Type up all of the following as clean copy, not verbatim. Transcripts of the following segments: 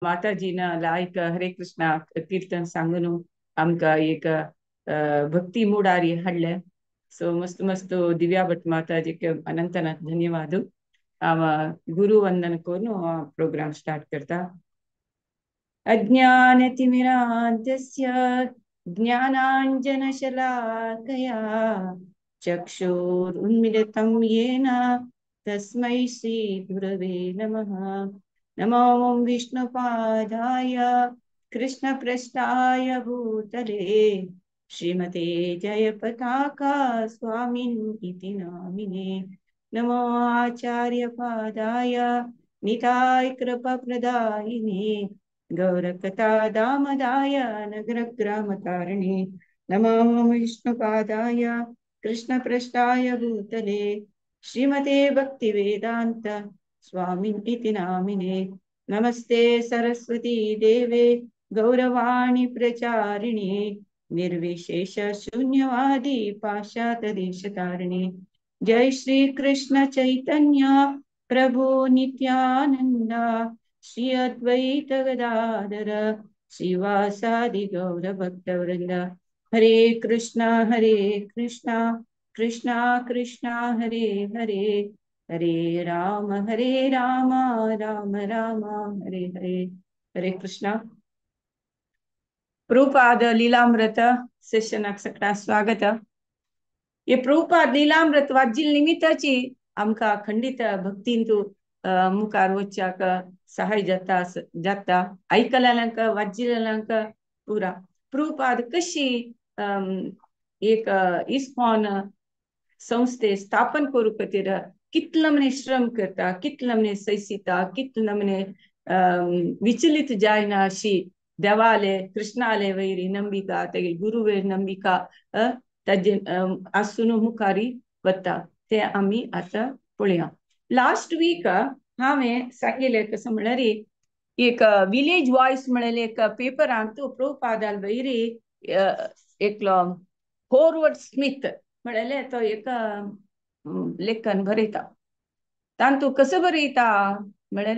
माताजीन लायक हरे कृष्णा कीर्तन सांगून आमकां एक भक्ती मुडारी हाडले। सो मस्त मस्त दिव्या भट माताजीक अनंत अनंत धन्यवाद। हांव गुरु वंदन करून प्रोग्राम स्टार्ट करता। अज्ञानतिमिरान्धस्य ज्ञानाञ्जनशलाकया चक्षुरुन्मीलितं येन तस्मै श्री गुरवे नमः। नमो विष्णुपादाय कृष्णपृष्ठाय भूतले श्रीमते जयपताका स्वामिन् इति नामिने। नमो आचार्यपादाय निताय कृपाप्रदायिने गौरकथा दामदाय नगरग्रामतारिणे। नमो विष्णुपादाय कृष्णपृष्ठाय भूतले श्रीमते भक्तिवेदान्त स्वामिन् इति नामिने। नमस्ते सरस्वती देवे गौरवाणी प्रचारिणे निर्विशेष शून्यवादी पाश्चात्य देशतारिणे। जय श्री कृष्ण चैतन्य प्रभु नित्यानंद श्री अद्वैत गदाधर श्रीवासादि गौर भक्तवृंद। हरे कृष्णा कृष्णा कृष्णा हरे हरे, हरे राम राम राम हरे हरे। हरे कृष्णा। प्रभुपाद लीलामृत सेशनाक सगळ्यांक स्वागत। हे प्रभुपाद लीलामृत वाज्जिल निमित्ताची आमकां खंडित भक्तींतु मुखार वचच्याक सहाय जाता जाता आयकल्यांक वाज्जिल्यांक पुरा प्रभुपाद कशी एक इस्कॉन संस्थे स्थापन करूं खातीर कितलो म्हणे श्रम करता, कितलो म्हणे सैसिता, कितलो म्हणे विचलित जायना अशी देवाले कृष्णाले वैरी नंबिका तेगे गुरु वयर नंबिका ताजे आसून मुखारी वता ते आमी आतां पळोवया। लास्ट वीक हांवें सांगिल्लें कसो म्हणल्यार एक विलेज वॉयस म्हणलें एक पेपरांत प्रभुपादाल वयरी एकलो होरवर्ड स्मिथ म्हणलें तो एक लेखन बरयता। तांतू कसो बरयता म्हणल्यार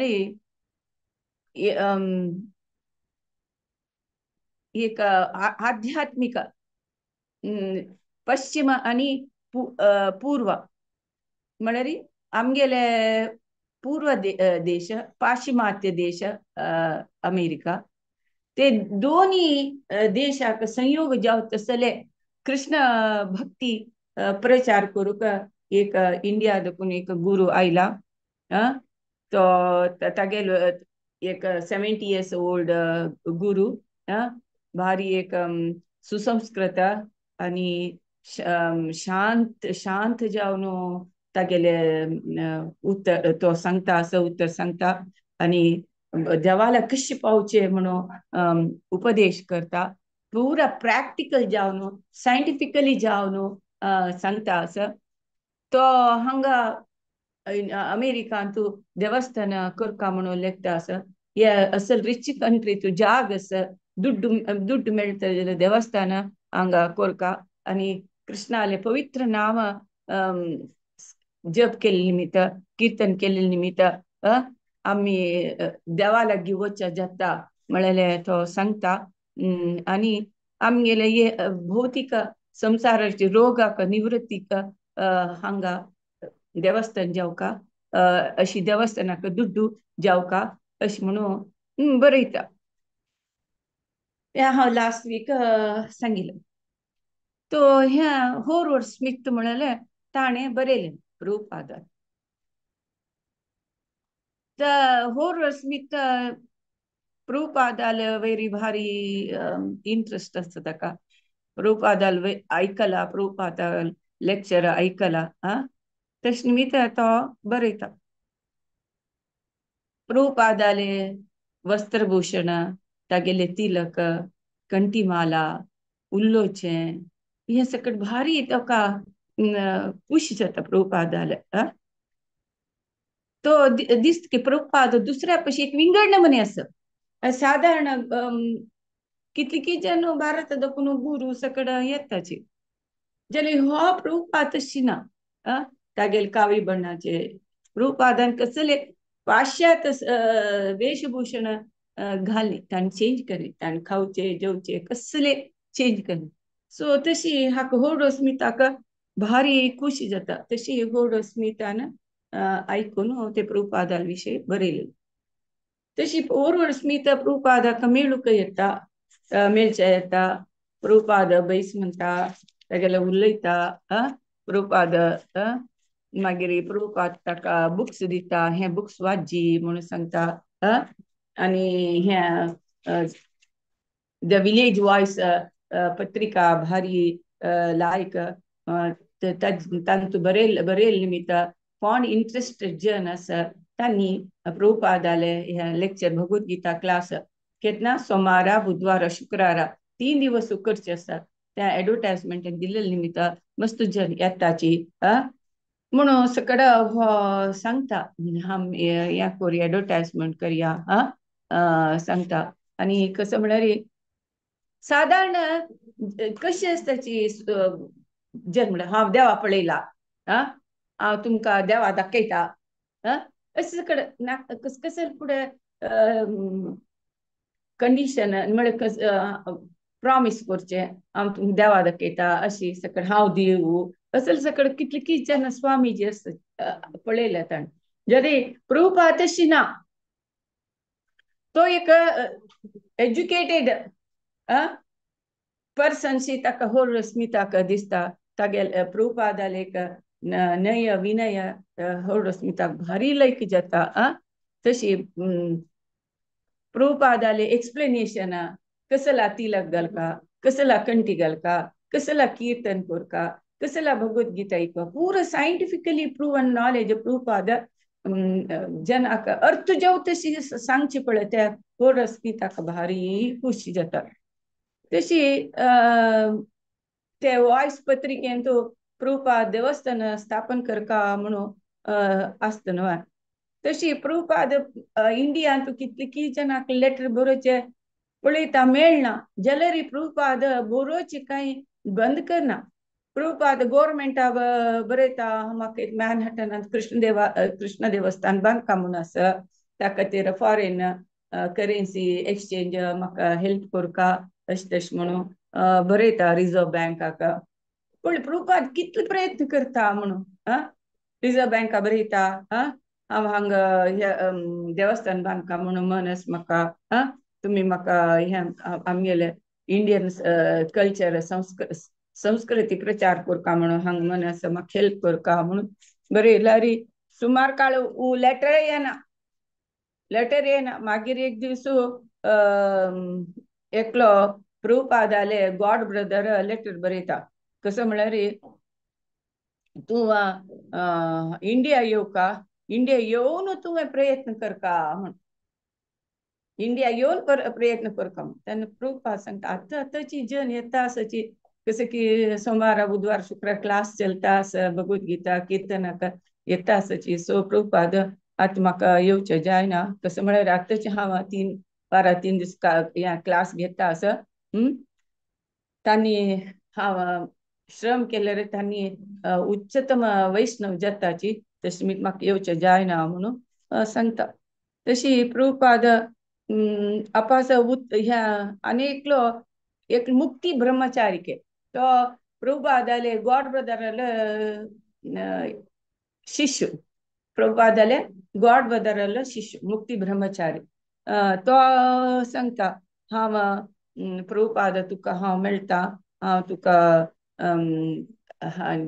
एक आध्यात्मिक पश्चिम आनी पूर्व म्हणल्यार आमगेले पूर्व देश पाश्चिमात्य देश अमेरिका ते दोन्ही देशाक संयोग जावत आसले कृष्ण भक्ती प्रचार करूंक एक इंडिया देखून एक गुरु आयला। तो तागेलो एक 70 इयर्स ओल्ड गुरु भारी एक सुसंस्कृत आनी शांत शांत जावन तागेले उत्तर तो सांगता असो उत्तर सांगता आनी देवाला कशें पावचें म्हणून उपदेश करता। पुरा प्रॅक्टिकल जावन सायंटिफिकली जावन सांगता असो तो हांगा अमेरिकांत देवस्थान करका म्हणून लेखता असो। हे असल रिच कंट्री तूं जाग आसा दुड्ड दुड्ड मेळटा जाल्यार देवस्थान हांगा करका आनी कृष्णाले पवित्र नाम जप केल्ले निमित्त कीर्तन केल्ले निमित्त आमी देवा लागीं वचच्या जाता म्हणलें तो सांगता। आनी आमगेले हे भौतीक संवसाराचे रोगाक निवृत्तीक हांगा देवस्थान जावका अशी देवस्थानाक दुड्डू जावका अशें म्हणून बरयता। तें हांव लास्ट वीक सांगिल्लें। तो ह्या होरवर्ड स्मिथ म्हणलें ताणें बरयलें प्रभुपादान। होरवर्ड स्मिथ प्रभुपादाल वेरी भारी इंट्रस्ट आसता ताका। प्रभुपादाल आयकला प्रभुपादाल लेक्चर आयकला तशें निमित्त तो बरयता। प्रभुपादाले वस्त्रभूषण तागेले तिलक कंठीमाला उल्लोचें हें सकट भारी ताका खुश जाता प्रभुपादाले। तो दिसता की प्रभुपाद दुसऱ्या पशी एक विंगड नमुने आसा। साधारण कितली जन भारत देखून गुरु सकट येताची जाल्यार हो प्रभुपाद तशी ना। तागेले कावी बण्णाचे प्रभुपादान कसले पाश्चात्य वेशभूषण घाली ताणें चेंज करी, ताणें खावचे जेवचे कसले चेंज करी. सो तशी हाका होड स्मिताक भारी खुशी जाता. तशी होड स्मितान आयकून ते प्रभुपादा विशय बरयले. तशी ओरवड स्मित प्रभुपादाक मेळूंक येता, मेळच्या येता. प्रभुपाद बैस म्हणटा, तागेले उलयता. प्रभुपाद मागीर प्रभुपाद ताका बुक्स दिता, हे बुक्स वाची म्हणून सांगता. आनी हे the village voice पत्रिका भारी लायक तांतू बरेल बरेल निमित्त कोण इंट्रस्टेड जन आसा तांणी प्रभुपादाले हे लेक्चर भगवद्गीता क्लास केन्ना सोमारा बुधवारा शुक्रारा 3 दिवस करचे आसता. त्या एडवर्टायजमेंट दिल्ले निमित्त मस्त जन येताची म्हणून सगळं सांगता, हम या कोरी एडवर्टायजमेंट करया सांगता. आनी कसं म्हळ्यार साधारण कशी आसताची जन म्हळ्यार हांव देवा पळयला, हांव तुमकां देवा दाखयता, अशें सगळें ना कस कसं फुडें कंडिशन म्हळ्यार कस प्रॉमीस करचें हांव तुमकां देवा दाखयता अशी सगळें हांव देव असल सगळें कितले कितें जन स्वामीजी आसता पळयल्या ताणें. जरी प्रभुपाद तशी ना, तो एक एज्युकेटेड पर्सन ताका होड स्मिताक दिसता. तागेले प्रभुपादाले एक नय विनय होड स्मिताक भारी लायक जाता. तशी प्रभुपादाले एक्सप्लेनेशन कसला तिलक घालका, कसला कंठी घालका, कसला कीर्तन करका, कसला भगवद्गीता ऐकवा, पूरा सायंटिफिकली प्रूवन नॉलेज प्रभुपाद जनाक अर्थ जेव तशी सांगची पळय त्या होड स्मिताक भारी खुशी जाता. तशी ते वॉयस पत्रिकेन तो प्रभुपाद देवस्थान स्थापन करका म्हणून आसता न्हय. तशी प्रभुपाद इंडियांत कितले की जनाक लेटर बरोवचे पळयता मेळना, जाल्यार प्रभुपाद बरोवचे कांय बंद करना. प्रभुपाद गोवोरमेंटा बरयता म्हाका एक मॅनहॅटनांत कृष्ण देवस्थान बांदका म्हणून आसा, त्या खातीर फॉरेन करेन्सी एक्सचेंज म्हाका हेल्प करका अशें तशें म्हणून बरयता रिजर्व बँकाक. पूण प्रभुपाद कितले प्रयत्न करता म्हणून रिजर्व बँका बरयता, हांव हांगा देवस्थान बांदका म्हणून मनस म्हाका, तुमी म्हाका हें आमगेले इंडियन कल्चर संस्कृती प्रचार करका म्हणून हांगा मनस म्हाका हेल्प करका म्हणून बरयल्यार सुमार काळ लेटर येना, लेटर येना. मागीर एक दीस एकलो प्रभुपादाले गॉड ब्रदर लेटर बरयता, कसं म्हळ्यार तूं इंडिया येवका, इंडिया येवन तुवें प्रयत्न करका म्हण, इंडिया येवन प्रयत्न करका म्हण. तेन्ना प्रभुपाद सांगता आतां आतांची जन येता आसाची कसं की सोमारा बुधवार शुक्रार क्लास चलता आसा भगवद्गीता कीर्तनाक येता आसाची. सो प्रभुपाद आतां म्हाका येवचें जायना, कसं म्हळ्यार आतांचे हांव 3 वारा 3 दीस क्लास घेता आसा. तांणी हांव श्रम केल्यार तांणी उच्चतम वैष्णव जाताची, तशें म्हाका येवचें जायना म्हणून सांगता. तशी प्रभुपाद आपास ह्या आनी एकलो एक मुक्ती ब्रह्मचारिके तो प्रभुपादाले गॉड ब्रदराले शिष्य, प्रभुपादाले गॉड ब्रदरालो शिष्य मुक्ती ब्रह्मचारी. तो सांगता हांव प्रभुपाद तुका हांव मेळटा, हांव तुका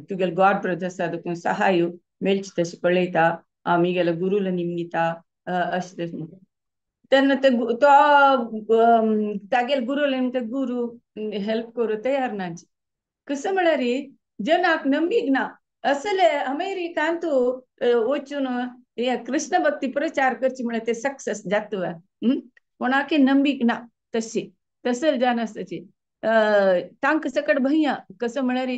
तुगेले गॉड ब्रदर आसा तुका सहाय मेळचे तशें पळयता, हांव म्हगेल्या गुरूला निमगिता अशें तशें म्हणटा. तेन्ना ते तो तागेले गुरूला निमता गुरू हेल्प करूं तयार नाची. कसं म्हळ्यार जनाक नंबीक ना असले अमेरिकांतू वचून हे कृष्ण भक्ती प्रचार करची म्हळ्यार ते सक्सेस जाता, कोणाकय नंबीक ना तशी तसं जानासताची. तांकां सकट भंय कसं म्हळ्यार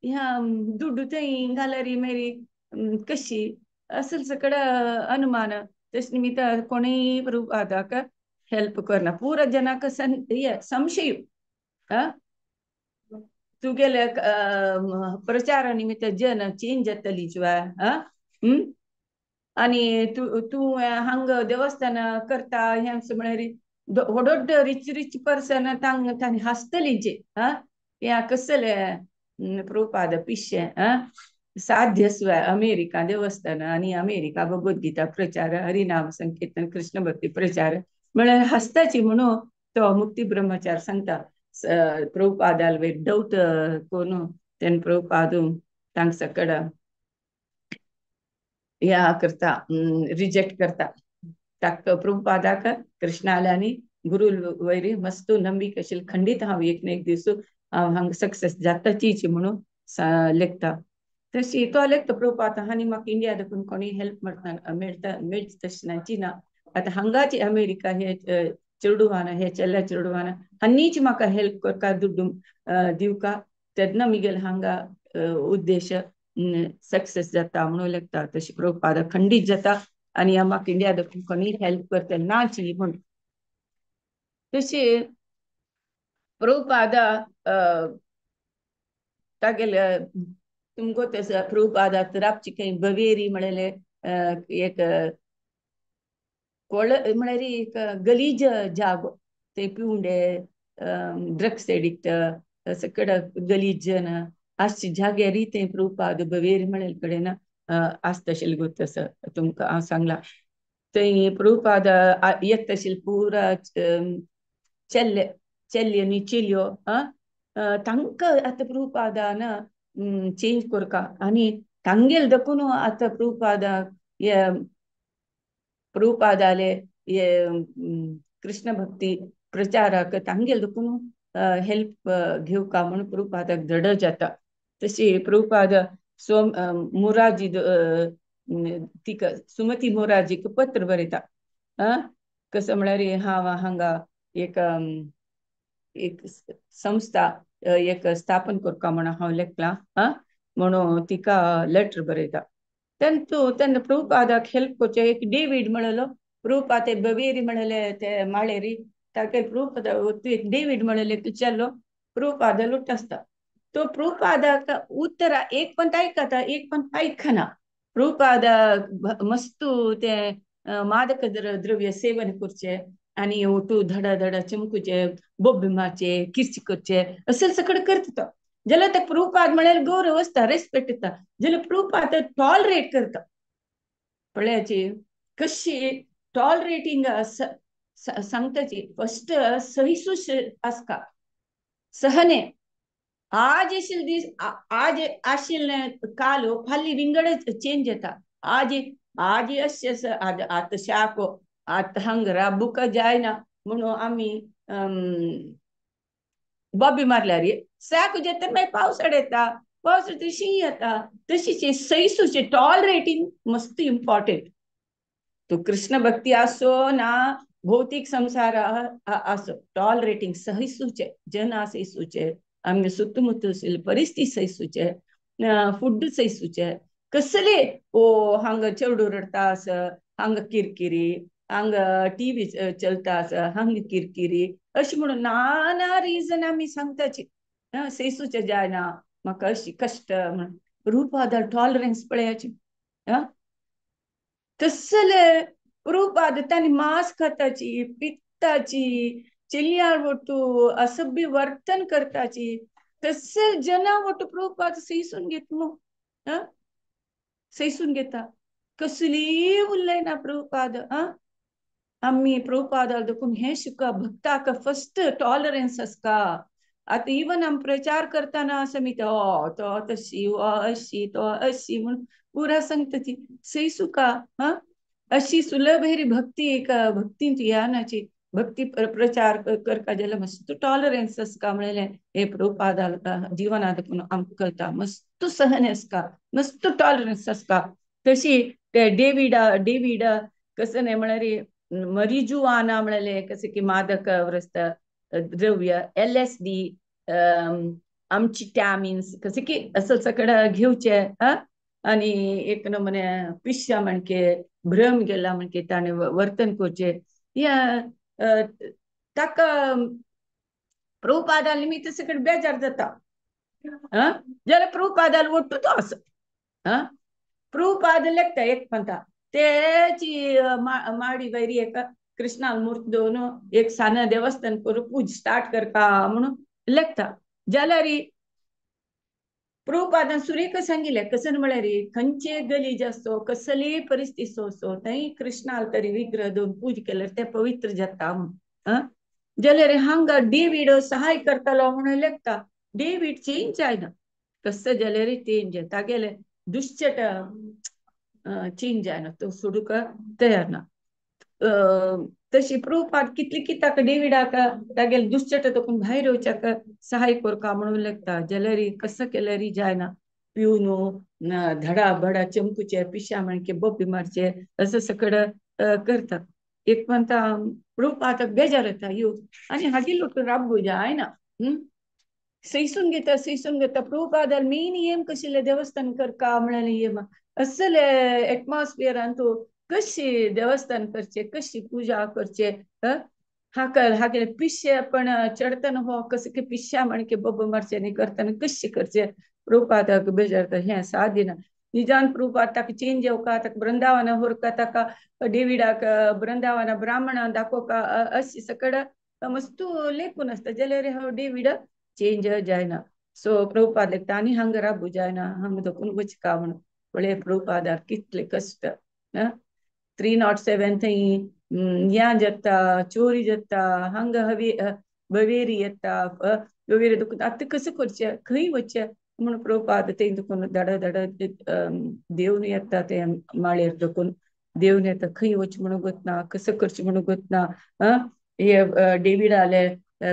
ह्या दुड्डू थंय घाल्यार मागीर कशी असल सकट अनुमान. तशें निमित्त कोणूय प्रभुपादाक हेल्प करना, पुरा जनाक संशय तुगेले प्रचारा निमित्त जन चेंज जातली शिवाय. आनी तूं तूं हांग देवस्थान करता हें म्हळ्यार व्हड रिच रिच पर्सन तांग तांणी हांसतली जे आं ह्या कसलें प्रभुपाद पिशें आं साध्य अमेरिका देवस्थान आनी अमेरिका भगवद्गीता प्रचार हरिनाम संकीर्तन कृष्ण भक्ती प्रचार म्हळ्यार हांसताची म्हणून तो मुक्ती ब्रह्मचार सांगता प्रभुपादाल वयर डौट कोण तेन्ना प्रभुपाद तांक सकड ह्या करता रिजेक्ट करता. ताका प्रभुपादाक कृष्णाले आनी गुरू वयर मस्त नंबिक आशिल्ली खंडीत हांव एक ना एक दीस हांव हांगा सक्सेस जाताचीच म्हणून लेखता. तशी तो लेखता प्रभुपाद आनी म्हाका इंडिया देखून कोणी हेल्प मेळटा मेळटा तशी नाची ना आतां हांगाची अमेरिका हे चेडवान हे चेल्या चेडवान हांणीच म्हाका हेल्प करका दुड्डू दिवका तेन्ना मिगेल हांगा उद्देश सक्सेस जाता म्हणून लेखता. तशी प्रभुपाद खंडीत जाता आनी म्हाका इंडिया देखून कोणी हेल्प करतले नाची म्हूण. तशी प्रभुपाद तागेले तुमकां तसो प्रभुपादाक राबची खंय बवेरी म्हणलें एक कोळ म्हळ्यार एक गलीज जागो ते पिवंडे ड्रग्स एडिक्ट सकड गलीज जन आसचे जाग्यार ते प्रभुपाद बवेरी म्हणले कडेन आसता आशिल्लें गो तसो तुमकां हांव सांगलां. थंय प्रभुपाद येता आशिल्ले पुरा चेल्ले चेल्ले आनी चेलयो आं तांकां आतां प्रभुपादान चेंज करका आनी तांगेल देखून आतां प्रभुपादाक हे प्रभुपादाले हे कृष्ण भक्ती प्रचाराक तांगेल देखून हेल्प घेवका म्हणून प्रभुपादाक दृढ जाता. तशी प्रभुपाद सोम मोराजी तिका सुमती मोराजीक पत्र बरयता आं कसो म्हळ्यार हांव हांगा एक एक संस्था एक स्थापन करका म्हणून हांव लेखलां आं म्हणून तिका लेटर बरयता. तेन्ना तेन्ना प्रभुपादाक हेल्प करचें एक डेवीड म्हणलो प्रभुपाद ते बवेरी म्हणले ते माळेरी ताका प्रभुपाद एक डेवीड म्हणले चेलो प्रभुपाद लुट आसता तो प्रभुपादाक उत्तरा एक पण आयकता एक पण आयकना. प्रभुपाद मस्त ते मादक द्रव्य सेवन करचें आनी ओटू धडा धडा चमकुचे बोब्बे मारचे किर्ची करचे असेल सगळें करता तो. जाल्यार ताका प्रभुपाद म्हळ्यार गौरव आसता रेस्पेक्ट दिता जाल्यार प्रभुपाद टॉलरेट करता. पळयाची कशी टॉलरेटींग सांगताची फस्ट सहिसूच आसता सहने आज आशिल्ले दीस आज आशिल्लें काल फाल्यां विंगडच चेंज येता. आज आज अशें आज आतां शाको आतां हांगा राबूंक जायना म्हणून आमी बोबी मारल्यार साक जाता मागीर पावसाळ येता पावस येता शीं येता. तशीच सहिसूचे टॉलरेटींग मस्त इम्पॉर्टंट. तूं कृष्ण भक्ती आसो ना भौतीक संसार आसो टॉलरेटींग सहिसूचे जना सहिसूचे आमगे सुತ್ತमुತ್ತ परिस्थिती सहिसूचे फूड सहिसूचे कसले ओ हांगा चेडू रडटा आस हांगा किरकिरी हांगा टीव्ही चलता आस हांगा किरकिरी अशें म्हणून नाना रिजन आमी सांगताची सहिसूचे जायना म्हाका अशी कश्ट म्हणून. प्रभुपादार टॉलरन्स पळयाची आं तसले प्रभुपाद तांणी मांस खाताची पित्ताची चेलयां वटू असभ्य वर्तन करताची तसले जना वटू प्रभुपाद सहिसून घेत न्हू आं सहिसून घेता कसलीय उलयना प्रभुपाद आं. आमी प्रभुपादाक देखून हें शिकप भक्ताक फस्ट टॉलरन्स आसता. आतां इवन आमी प्रचार करतना समित ओ तो तशी ओ अशी तो अशी म्हणून पुरा सांगता ती सहिसूका आं. अशी सुलभ हेरी भक्ती एक भक्तींत यानाची भक्ती प्रचार करका जाल्यार मस्त टॉलरन्स आसता म्हणलें हे प्रभुपादाक जिवनात आमकां कळटा मस्त सहन आसता मस्त टॉलरन्स आसता. तशी ते डेविडा डेविड कसं न्हय म्हळ्यार मरिजुआना म्हणलें कशें की मादक वस्त द्रव्य LSD आमची टॅमिन्स कशें की असं सगळं घेवचें आं आनी एक नमुने पिश्या म्हणके भ्रम गेला म्हणके ताणें वर्तन करचें ह्या ताका प्रभुपादा निमित्त सगळें बेजार जाता आं. जाल्यार प्रभुपादाल वट्टू तो आसा आं. प्रभुपाद लेखता एक म्हणटा तेची माडी वैरी एक कृष्णा मूर्त दोन एक सान देवस्थान करून पूज स्टार्ट करता म्हणून लेखता. जाल्यार प्रभुपादान सुरेख सांगिल्लें कसन म्हळ्यार खंयचे गलीज आसो कसलीय परिस्थिती असो थंय कृष्णाल तरी विग्रह दोन पूज केल्यार ते पवित्र जाता म्हणून. जाल्यार हांगा डेवीड सहाय करतालो म्हणून लेखता. डेवीड चेंज जायना कसं जाल्यार चेंज तागेले दुश्चट चेंज जायना तो सोडूंक तयार ना. तशी प्रभुपाद कितली कित्याक डेविडाक तागेले दुश्चट तकून भायर वच्याक सहाय करका म्हणून लेखता. जाल्यार कसं केल्यार जायना पिवन धडा बडा चमकुचे पिशा म्हणके बोपी मारचे असं सगळं करतात. एक म्हणता प्रभुपादाक बेजार येता यो आनी हागी लोटून राबू जायना. सैसून घेता सैसून घेता. प्रभुपादार मेन येम कशिल्लें देवस्थान करका म्हळ्यार येम असले एटमॉस्फियरान तूं कशी देवस्थान करचे कशी पूजा करचे. हाका हागेले पिशे पण चडतना हो कसं की पिश्या म्हणके बोब मारचे आनी करतना कशी करचे. प्रभुपादाक बेजारता हें साध्य ना. निजान प्रभुपाद ताका चेंज येवका ताका वृंदावना व्हरका ताका डेविडाक वृंदावना ब्राह्मणां दाखोवका अशी सगळं मस्तू लेखून आसता. जाल्यार हो डेविड चेंज जायना. सो प्रभुपाद लेखता आनी हांगा राबू जायना हांगा दोकून वचका म्हणून. पळय प्रभुपादाक कितले कश्ट. 307 थंय या जाता चोरी जाता हांगा हवी बवेरी येता बवेरी दुखून आतां कसं करचें खंय वचचें म्हणून प्रभुपाद थंय दुखून धड धड देवन येता ते माळयेर दुखून देवन येता खंय वचचें म्हणून गोतना कसं करचें म्हणून गोतना. हे डेविडाले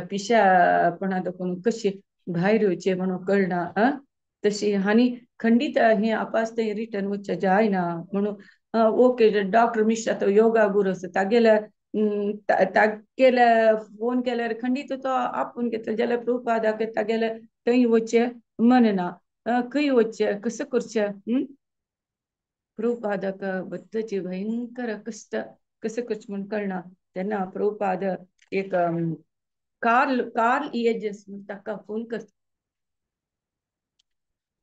पिशापणा दुखून कशी भायर येवचें म्हणून कळना. तशी आनी खंडीत हें आपास थंय रिटर्न वचचें जायना म्हणून. ओके डॉक्टर मिश्रा तो योगा गुरू आसा तागेल्या तागेल्या फोन केल्यार खंडीत तो आपोवन घेतलो. जाल्यार प्रभुपादाक तागेल्या थंय वचचें मन ना खंय वचचें कसं करचें. प्रभुपादाक बद्दची भयंकर कश्ट कसं करचें म्हूण कळना. तेन्ना प्रभुपाद एक कार्ल कार्ल इएजस म्हूण ताका फोन करता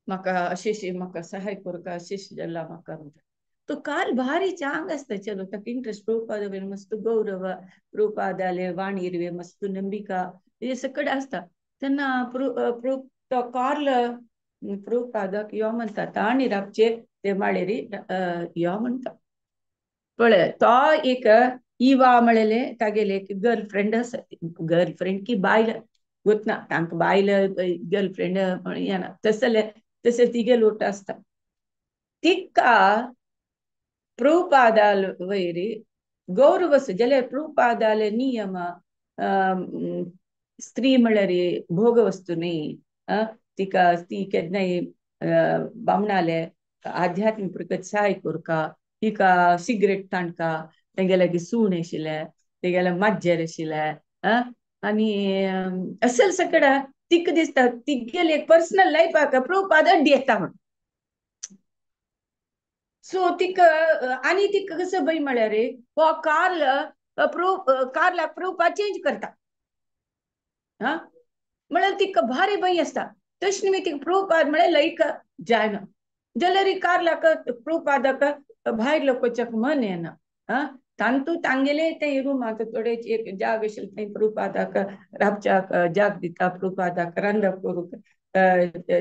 म्हाका अशें म्हाका सहाय करका अशें जाला म्हाका म्हणटा. तो काल भारी चांग आसता चलो ताका इंट्रस्ट प्रभुपादा वयर मस्त गौरव प्रभुपादाले वाणीर मस्त नंबिका हे सगळें आसता. तेन्ना तो कार्ल प्रभुपादाक यो म्हणटा ताणी राबचे ते माळेरी यो म्हणटा. पळय तो एक इवा म्हणलेले तागेले एक गर्लफ्रेंड आसा. गर्लफ्रेंड की बायल गोतना तांकां बायल गर्लफ्रेंड येना तसले तशें तिगे लोट आसता. तिका प्रभुपादाल वयर गौरव आसा. जाल्यार प्रभुपादाले नियम स्त्री म्हळ्यार भोगवस्तू न्ही. तिका ती केन्नाय बामणाले आध्यात्मीक प्रगत सहाय करका तिका सिगरेट ताणका तेगेले लागीं सूण आशिल्लें तेगेले माज्जेर आशिल्लें आनी असल सगळें तिका दिसता तिगेले एक पर्सनल लायफाक प्रभुपाद अड्डी येता म्हण. सो तिका आनी तिका कसं भंय म्हळ्यार हो कार्ल कार्लाक प्रभुपाद चेंज करता. हा म्हळ्यार तिका भारी भंय आसता. तशें न्ही तिका प्रभुपाद म्हळ्यार लयक जायना. जाल्यार कार्लाक प्रभुपादाक भायर लोकांच्याक मन येना. हा तांतू तांगेले ते रुमांत थोडे एक जाग आशिल्ले थंय प्रभुपादाक राबच्याक जाग दिता प्रभुपादाक रांदप करूंक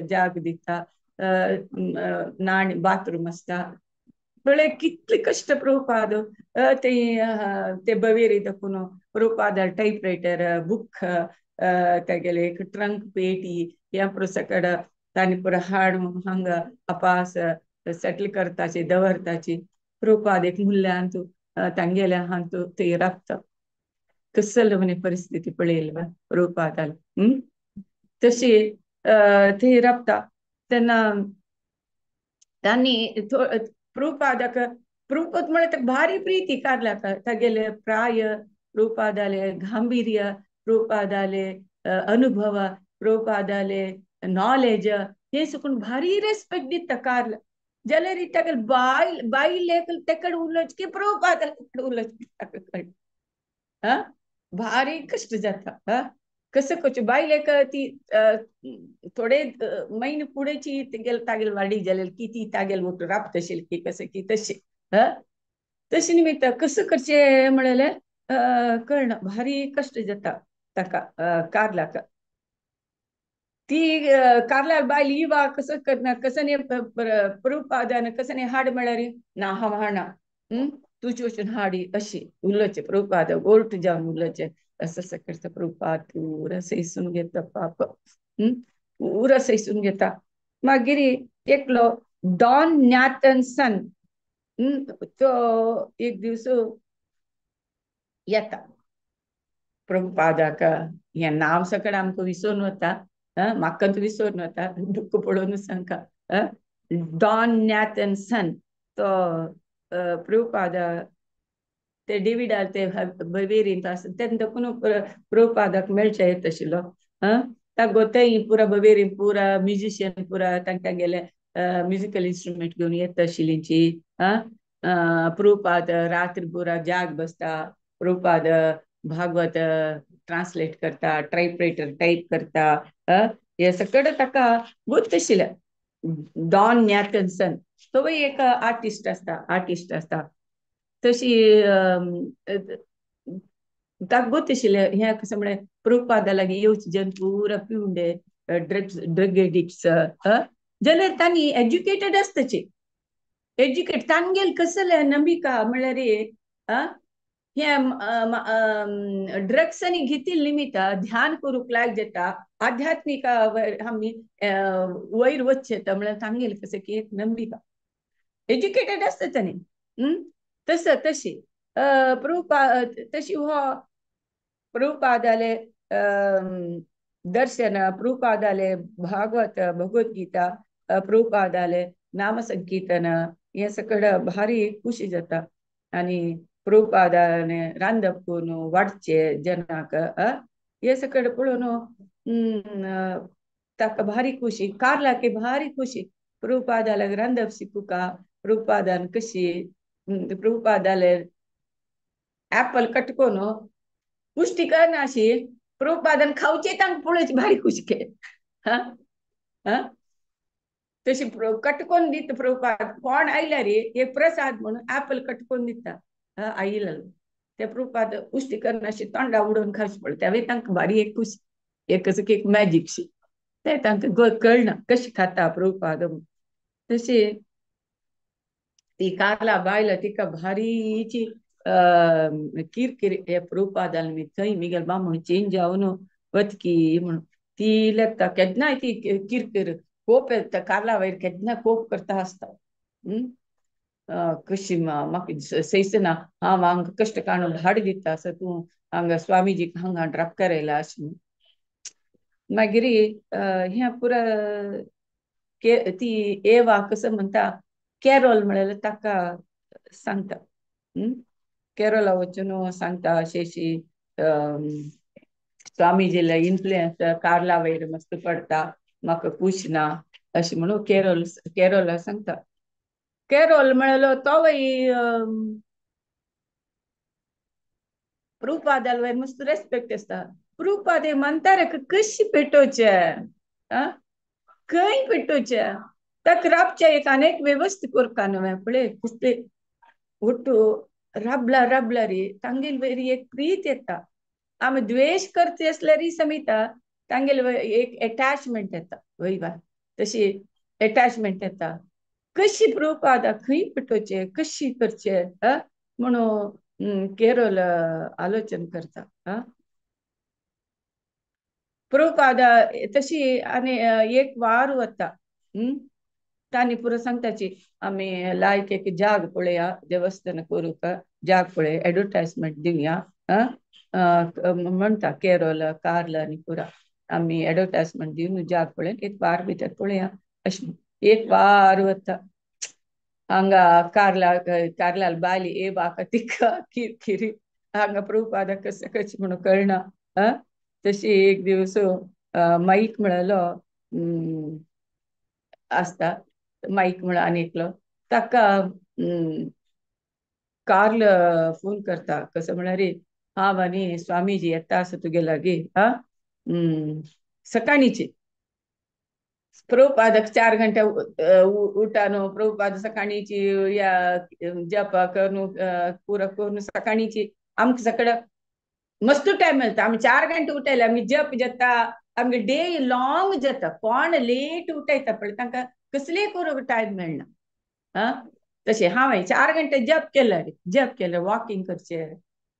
जाग दिता न्हाण बाथरूम आसता. पळय कितले कश्ट प्रभुपाद ते ते बवेरी दाखोवन प्रभुपादार टायपरायटर बूक तागेले एक ट्रंक पेटी ह्या पुरो सगळें तांणी पुरो हाडून हांगा अपास सेटल करताची दवरताची. प्रभुपाद एक मुल्यांत तांगेल्या हांतू थंय राबता. कसले म्हणे परिस्थिती पळयली प्रभुपादाल तशी थंय राबता. तेन्ना तांणी प्रभुपादाक प्रभुपाद म्हळ्यार ताका भारी प्रिती कार्लाक तागेले प्राय प्रभुपादाले गांभीर्य प्रभुपादाले अनुभव प्रभुपादाले नॉलेज हे सकून भारी रेस्पेक्ट दिता कार्ल. जाल्यार ताका बायल बायलेक तेकड उलोवचें की प्रभुपादाक उलोवचें ताका कळटा. हा भारी कश्ट जाता. हा कसं करचें बायलेक ती थोडे म्हयने फुडेंची तेगेले तागेले वाडी जालेली की ती तागेले वटून राबता आशिल्ली की कसं की तशें. हा तशें निमित्त कसं करचें म्हणलें कळना, भारी कश्ट जाता ताका कारलाक. ती कारलार बायल ही वा कसं करना, कसं न्ही प्रभुपादान कसं न्ही हाड म्हळ्यार ना हांव हाडना, तुजी वचून हाडी अशी उलोवचें. प्रभुपाद ओल्ट जावन उलोवचें असं असं करता. प्रभुपाद पुरा सैसून घेता, पाप पुरा सैसून घेता. मागीर एकलो डॉन न्याथनसन तो एक दिवस येता प्रभुपादाक. हें नांव सगळें आमकां विसरून वता, म्हाका विसरून वता, दुख्ख पळोवन सांगका. डॉन न्याथनसन तो प्रभुपाद ते डेविडार ते बवेरींत आसा तेन्ना देखून प्रभुपादाक मेळचे येत आशिल्लो. तागो तेय पुरा बवेरीन पुरा म्युजिशियन पुरा तांकां गेले म्युजिकल इन्स्ट्रुमेंट घेवन येत आशिल्लींची. प्रभुपाद रात्री पुरा जाग बसता, प्रभुपाद भागवत ट्रान्सलेट करता, टायपरायटर टायप करता, हे सगळें ताका गोत आशिल्लें. डॉन न्याथनसन तोवूय एक आर्टिस्ट आसता, आर्टिस्ट आसता. तशी ताका गोत आशिल्लें हें कसं म्हळ्यार प्रभुपादा लागीं येवचे जन पुरा पिवंडे ड्रग्स ड्रग एडिक्ट्स जाल्यार तांणी एज्युकेटेड आसताचे, एज्युकेट तांगेल कसलें नंबिका म्हळ्यार हे ड्रग्सांनी घेतिल्ले निमित्त ध्यान करूंक लायक जाता, आध्यात्मीक आमी वयर वचचें म्हळ्यार तांगेल कसं की एक नंबिका एज्युकेटेड आसता तांणी. तसं तशी प्रभुपा तशी हो प्रभुपादाले दर्शन, प्रभुपादाले भागवत भगवद्गीता, प्रभुपादाले नामसंकीर्तन हें सगळें भारी खुशी जाता. आनी प्रभुपादाने रांदप करून वाडचें जनाक हें सगळें पळोवन ताका भारी खुशी, कारलाक भारी खुशी. प्रभुपादाले रांदप शिकूका, प्रभुपादान कशी प्रभुपादाले ऍपल कटकोन पुष्टी करना अशी प्रभुपादान खावचे तांकां पळोवची भारी खुशी के. तशी कटकोन दिता प्रभुपाद, कोण आयल्यार एक प्रसाद म्हणून ऍपल कटकोन दिता आयिल्लो ते प्रभुपाद पुष्टी करना अशी तोंडा उडोवन खावचे पडटा. तेवूय तांकां भारी एक खुशी, एक कसं की एक मॅजीकशी ते तांकां कळना कशी खाता प्रभुपाद. तशी ती कारला बायल तिका भारीची किरकिर हे प्रभुपादान मी थंय मिगेल बामण चेंज जावन वतकी म्हणून ती लेगता. केन्नाय ती किरकिर कोप येता कारला वयर, केन्ना कोप करता आसता. कशी म्हाका सैसना हांव हांगा कश्ट काडून हाड दिता आसा, तूं हांगा स्वामीजीक हांगा ड्रॉप करायला अशें. मागीर हें पुरा ती एवा कसं म्हणटा कॅरोल म्हळ्यार ताका सांगता. केरला वचून सांगता अशी अशी स्वामीजीले इन्फ्लुयन्स कारला वयर मस्त पडटा, म्हाका खूश ना अशें म्हणून केरळ केरला सांगता. केरळ म्हणलो तोवूय प्रभुपादाल वयर मस्त रेस्पेक्ट आसता. प्रभुपाद म्हणटा कशी पेटोवचें, खंय पेटोवचें, ताका राबच्या एक आनी वेवस्था करता न्हय पळय कसले ಒಟ್ಟು ರಬ್ಲ ರಬ್ಲ ರೀ ತಂಗಿಲ್ ಬೇರಿ एक प्रीत येता. आमी द्वेश करचे असल्यारी समेत तांगेल एक अटॅचमेंट येता, वय बा तशी अटॅचमेंट येता. कशी प्रभुपादा खंय पेटोवचे कशी करचे म्हणून केरळ आलोचन करता. प्रभुपादा तशी आनी एक वार वता तांणी पुरो सांगताची आमी लायक एक जाग पळया, देवस्थान करूंक जाग पळय, एडवर्टायजमेंट दिवया म्हणटा केरळ कार्ल आनी पुरा आमी एडवर्टायजमेंट दिवन जाग पळय एक वार भितर पळया अशें. एक वार वता हांगा कार्ला कार्लाल बायली ए बाका तिका किरकिरी हांगा प्रभुपादा कसं कशें म्हणून कळना. तशी एक दिवस माईक म्हळ्यालो आसता, माईक म्हळ्यार आनी एकलो ताका कार्ल फोन करता कसं म्हळ्यार हांव आनी स्वामीजी येता आसा तुगे लागीं सकाळींची प्रभुपादक 4 घंटे उठानो प्रभुपाद सकाळीची या जप करून पुरा करून सकाळीची आमकां सगळं मस्त टायम मेळटा. आमी 4 घंटे उठायले आमी जप जाता, आमगे डे लॉंग जाता. कोण लेट उठयता पळय तांकां कसलेय करूंक टायम मेळना. आं तशें हांवें 4 घंटे जप केले, जप केलें, वॉकिंग करचें,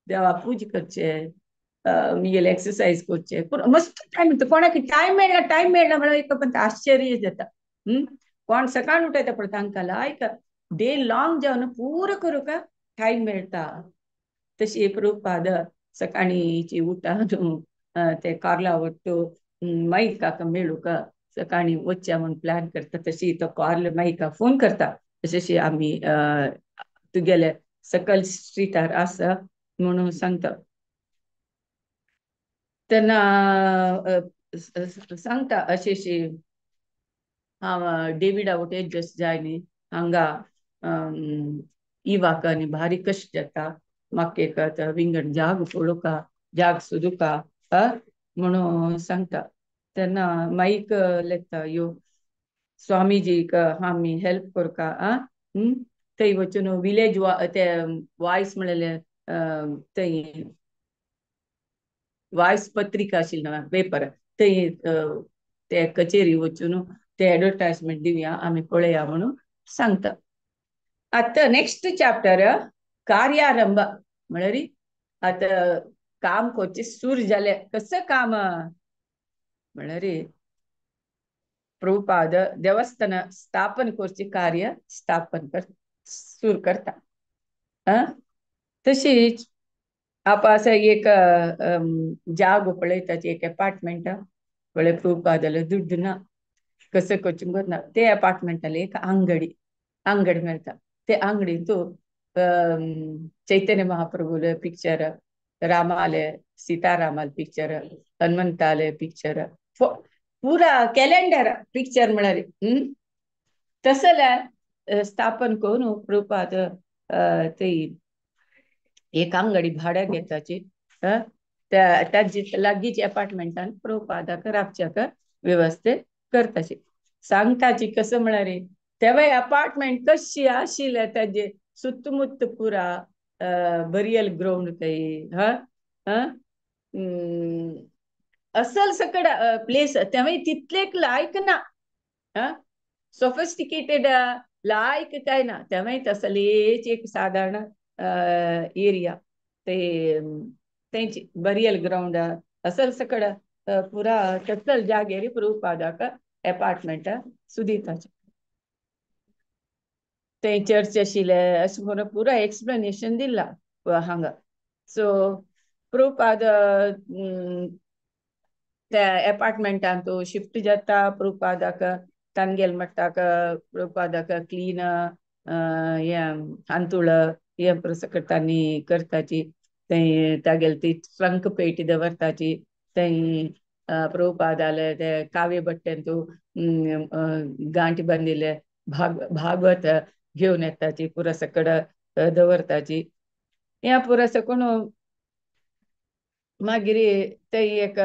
देवा पूजा करचें, मुगेले एक्सरसाइज करचे, मस्त टायम मेळटा. कोणाक टायम मेळना, टायम मेळना म्हणल्यार एक पण आश्चर्य जाता. कोण सकाळ उठयता पळय तांकां लायक डे लॉंग जावन पुरो करूंक टायम मेळटा. तशी प्रभुपाद सकाळीची उठा ते कार्ला वट्टू माईकाक मेळूंक सकाळी वचया म्हूण प्लॅन करता. तशी तो कार्ल माईका फोन करता, तशी आमी तुगेले सकल स्ट्रीटार आसा म्हणून सांगता. तेन्ना सांगता अशी अशी हांव डेविडा वटेन एडजस्ट जाय न्ही, हांगा इवाक आनी भारी कश्ट जाता, म्हाका एक आतां विंगड जाग पळोवका, जाग सोदुका म्हणून सांगता. तेन्ना माईक लेता यो स्वामीजीक आमी हेल्प करका. आं थंय वचून विलेज ते वॉयस म्हणलें थंय वॉयस पत्रिका आशिल्ली ना पेपर, थंय ते कचेरी वचून ते एडवर्टायजमेंट दिवया आमी पळया म्हणून सांगता. आतां नेक्स्ट चॅप्टर कार्यारंभ म्हळ्यार आतां काम करचें सुरू जालें. कसं काम म्हळ्यार प्रभुपाद देवस्थान स्थापन करचें कार्य स्थापन कर सुरू करता. तशीच आप एक जागो पळयता, एक अपार्टमेंट पळय प्रभुपादाले दुड्ड ना, कसं करचें ना, ते अपार्टमेंटाले एक अंगडी अंगडी मेळटा. ते अंगडींतू चैतन्य महाप्रभूले पिक्चर, रामाले सीतारामाले पिक्चर, हनुमंताले पिक्चर, पुरा कॅलेंडर पिक्चर म्हळ्यार तसले स्थापन करून प्रभुपाद ते एक अंगडी भाड्याक घेताची त्या लागींच अपार्टमेंटान प्रभुपादाक रावच्याक वेवस्थे करताची. सांगताची कसं म्हळ्यार तेव्हा अपार्टमेंट कशी आशिल्लें ताजे सुत्तमुत्त पुरा बरियल ग्रावंड थंय हा असल सकड प्लेस तेव्हा तितलेक लायक ना, सोफिस्टिकेटेड लायक काय ना, तेव्हा तसलेच एक साधारण एरिया ते तेंची बरियल ग्रावंड असल सकड पुरा तसल जागेर प्रभुपादाक अपार्टमेंट सुदिताचे. ते चर्च आशिल्ले अशें म्हणून पुरा एक्सप्लेनेशन दिला हांगा. सो प्रभुपाद त्या अपार्टमेंटान तो शिफ्ट जाता. प्रभुपादाक तांगेल मट्टाक प्रभुपादाक क्लीन हें हांतुळ हें सकट तांणी करताची, थंय तागेले ती ट्रंक पेटी दवरताची, थंय प्रभुपादाले ते काव्य भट्टेंतू गांठ बांदिल्ले भागवत घेवन येताची, पुरा सकड दवरताची. ह्या पुरा सकून मागीर थंय एक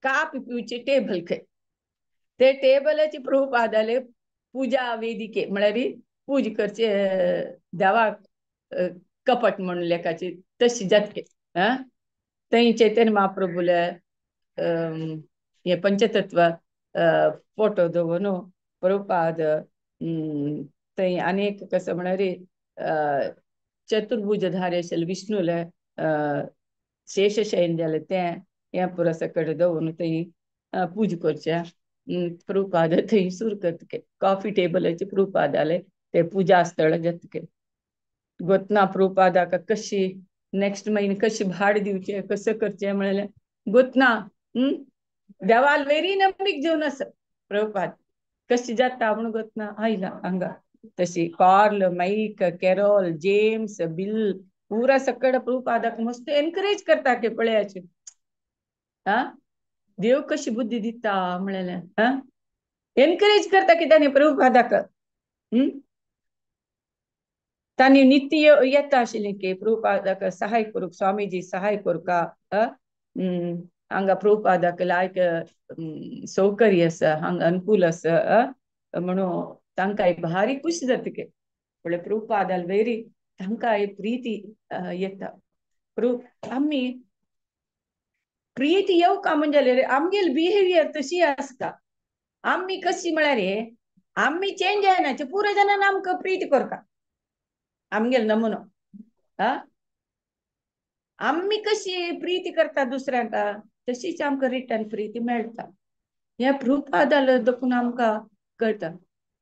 काप पिवचे टेबल खंय, ते टेबलाची प्रभुपादाले पुजा वेदिके म्हळ्यार पूजा करचे देवाक कपट म्हणून लेखाची तशी जातके. थंय चैतन्य महाप्रभूले हे पंचतत्व फोटो दवरून प्रभुपाद थंय आनी कसं म्हळ्यार चतुर्भुजधारी आशिल्ले विष्णूले शेषशयन जालें तें हें पुरा सकट दवरून थंय पूजा करचें. प्रभुपाद थंय सुरू करतके कॉफी टेबलाचे प्रभुपादाले ते पूजा स्थळ जातके. गोतना प्रभुपादाक कशी नेक्स्ट म्हयने कशी भाड दिवचें कसं करचें म्हणलें गोतना देवाल वेरी नंबीक जेवन आसा प्रभुपाद कशी जाता म्हूण गोतना आयला हांगा. तशी Carl Mike Carol James Bill पुरा सकड प्रभुपादाक मस्त एनकरेज करता की पळयाचे हा देव कशी बुद्धी दिता म्हणलें हा एनकरेज करता की ताणें प्रभुपादाक. तांणी नित्य येता आशिल्लें की प्रभुपादाक सहाय करूंक स्वामीजी सहाय करूंक. हांगा प्रभुपादाक लायक सौकर्य आसा, हांगा अनुकूल आसा म्हणून तांकां भारी खुश जातके. म्हळ्यार प्रभुपादाल वेरी तांकां प्रीती येता. आमी प्रीती येवका म्हणजे आमगेल बिहेवियर तशी आसता. आमी कशी म्हळ्यार आमी चेंज जायना, पुरो जाणां आमकां प्रीती करता आमगेल नमुनो. आमी कशी प्रीती करता दुसऱ्यांक तशीच आमकां रिटर्न प्रीती मेळटा. ह्या प्रभुपादाल देखून आमकां कळटा.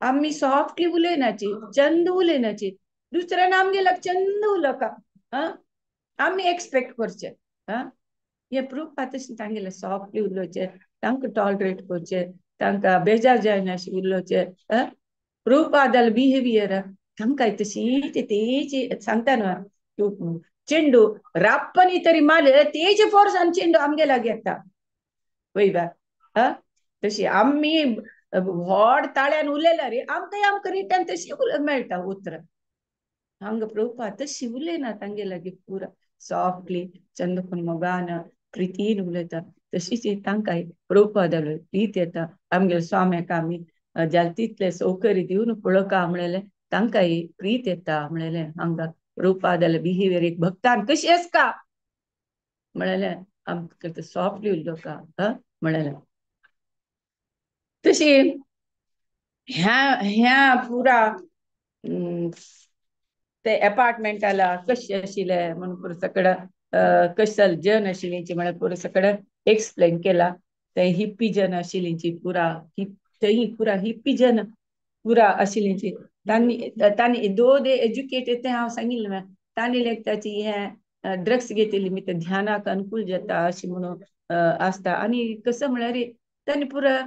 आमी सॉफ्टली उलयनाची, चंद उलयनाची, दुसऱ्यान आमगेल्याक चंद उलोवका आमी एक्सपेक्ट करचे. हे प्रभुपाद तशें तांगेले सॉफ्टली उलोवचे, तांकां टॉलरेट करचे, तांकां बेजार जायना अशें उलोवचे. प्रभुपादाल बिहेवियर तांकां तशीच तेची सांगता न्हू, चेंडू राप्पनी तरी मारले तेजे फोर्सान चेंडू आमगे लागीं येता वय बा. तशी आमी व्हड ताळ्यान उलयला रे आमकां आमकां रिटर्न तशी मेळटा उतरां. हांगा प्रभुपाद तशी उलयना तांगे लागीं, पुरा सॉफ्टली चंदकून मोगान प्रितीन उलयता. तशीच तांकां प्रभुपादालो प्रीत येता. आमगेले स्वाम्याक आमी जाल तितले सौकर्य दिवन पळोवका म्हणलें तांकांय प्रीत येता. म्हणलें हांगा प्रभुपादाले बिहेवियर एक भक्तान कशी आसता म्हणलें आमकां सॉफ्टली उलोवका म्हणलें. तशी ह्या ह्या पुरा ते अपार्टमेंटाला कशें आशिल्लें म्हणून पुरो सगळं कशल जन आशिल्लींची म्हळ्यार पुरो सगळं एक्सप्लेन केला. ते हिप्पी जन आशिल्लींची पुरा थंय पुरा हिप्पी जन पुरा आशिल्लींची तांणी तांणी दो दे एज्युकेटेड तें हांव सांगिल्लें. तांणी लेगताची हें ड्रग्स घेतिल्ली मी ते ध्यानाक अनुकूल जाता अशें म्हणून आसता. आनी कसो म्हळ्यार तांणी पुरा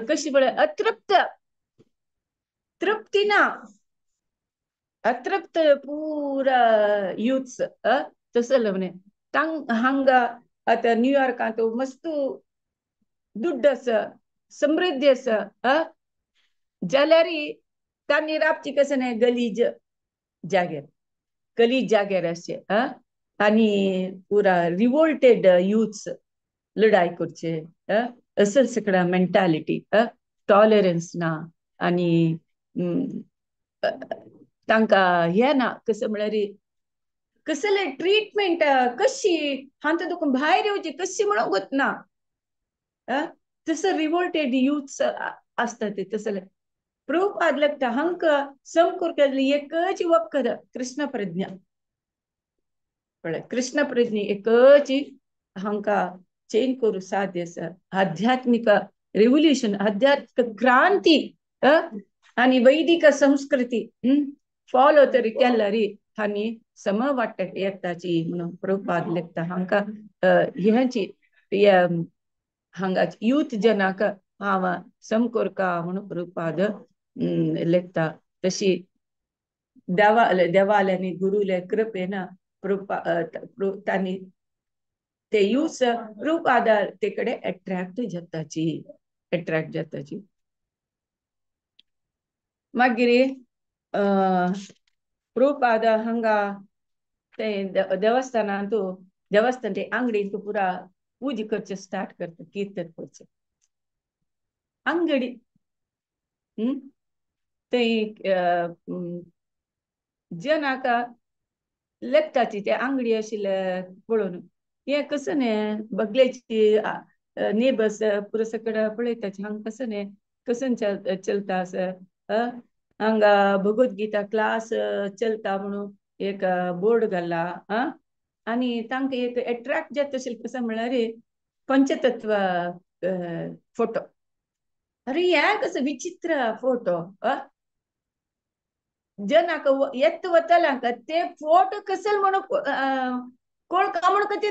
कशी म्हळ्यार अतृप्त, तृप्ती ना, अतृप्त पुरा युथ्स तसो म्हणे. हांगा आतां न्यूयॉर्कांत मस्त दुड्ड आसा, समृद्धी आसा, जाल्यार तांणी राबची कसं न्हय गलीज जाग्यार, गलीज जाग्यार अशें. आनी पुरा रिवोल्टेड युथ्स लढाय करचे असल सगळं मेंटालिटी, टॉलरन्स ना आनी तांकां हें ना कसं म्हळ्यार कसले ट्रिटमेंट कशी हांतूं तुका भायर येवची कशी म्हणून वतना तसं रिवोल्टेड युथ्स आसता ते तसले. प्रभुपाद लागता हांकां समकूर केल्ली एकच वखद कृष्ण प्रज्ञा. पळय कृष्ण प्रज्ञा एकच हांकां चेंज करूं साध्य आसा. आध्यात्मिक रेव्होल्युशन, आध्यात्मिक क्रांती आनी वैदिक संस्कृती फॉलो तरी केल्यार आनी सम वाटत येताची म्हणून प्रभुपाद लेखता. हांकां ह्याची हांगा यूथ जनाक हांव सम करका म्हणून प्रभुपाद लेखता. तशी देवा देवाल्यानी गुरुले कृपेन प्रभुपा तांणी ते यूथ प्रभुपादा ते कडे एट्रॅक्ट जाताची, एट्रॅक्ट जाताची. मागीर प्रभुपाद हांगा ते देवस्थानांत देवस्थान ते आंगडींत पुरा पूजा करचे स्टार्ट करता, कीर्तन करचे अंगडी. ते जनाक लेखताची ते आंगडी आशिल्ले पळोवन हें कसं न्ही बगलेची नेबस पुरो सगळं पळयताची हांगा कसं न्ही कसं चलता असं. हांगा भगवद्गीता क्लास चलता म्हणून एक बोर्ड घाला. आनी तांकां एक एट्रॅक्ट जाता तशें कसं म्हळ्यार पंचतत्व फोटो. अरे हें कसं विचित्र फोटो जनाक येत वतल्यांक ते फोटो कसल म्हणून कोण का म्हणून ते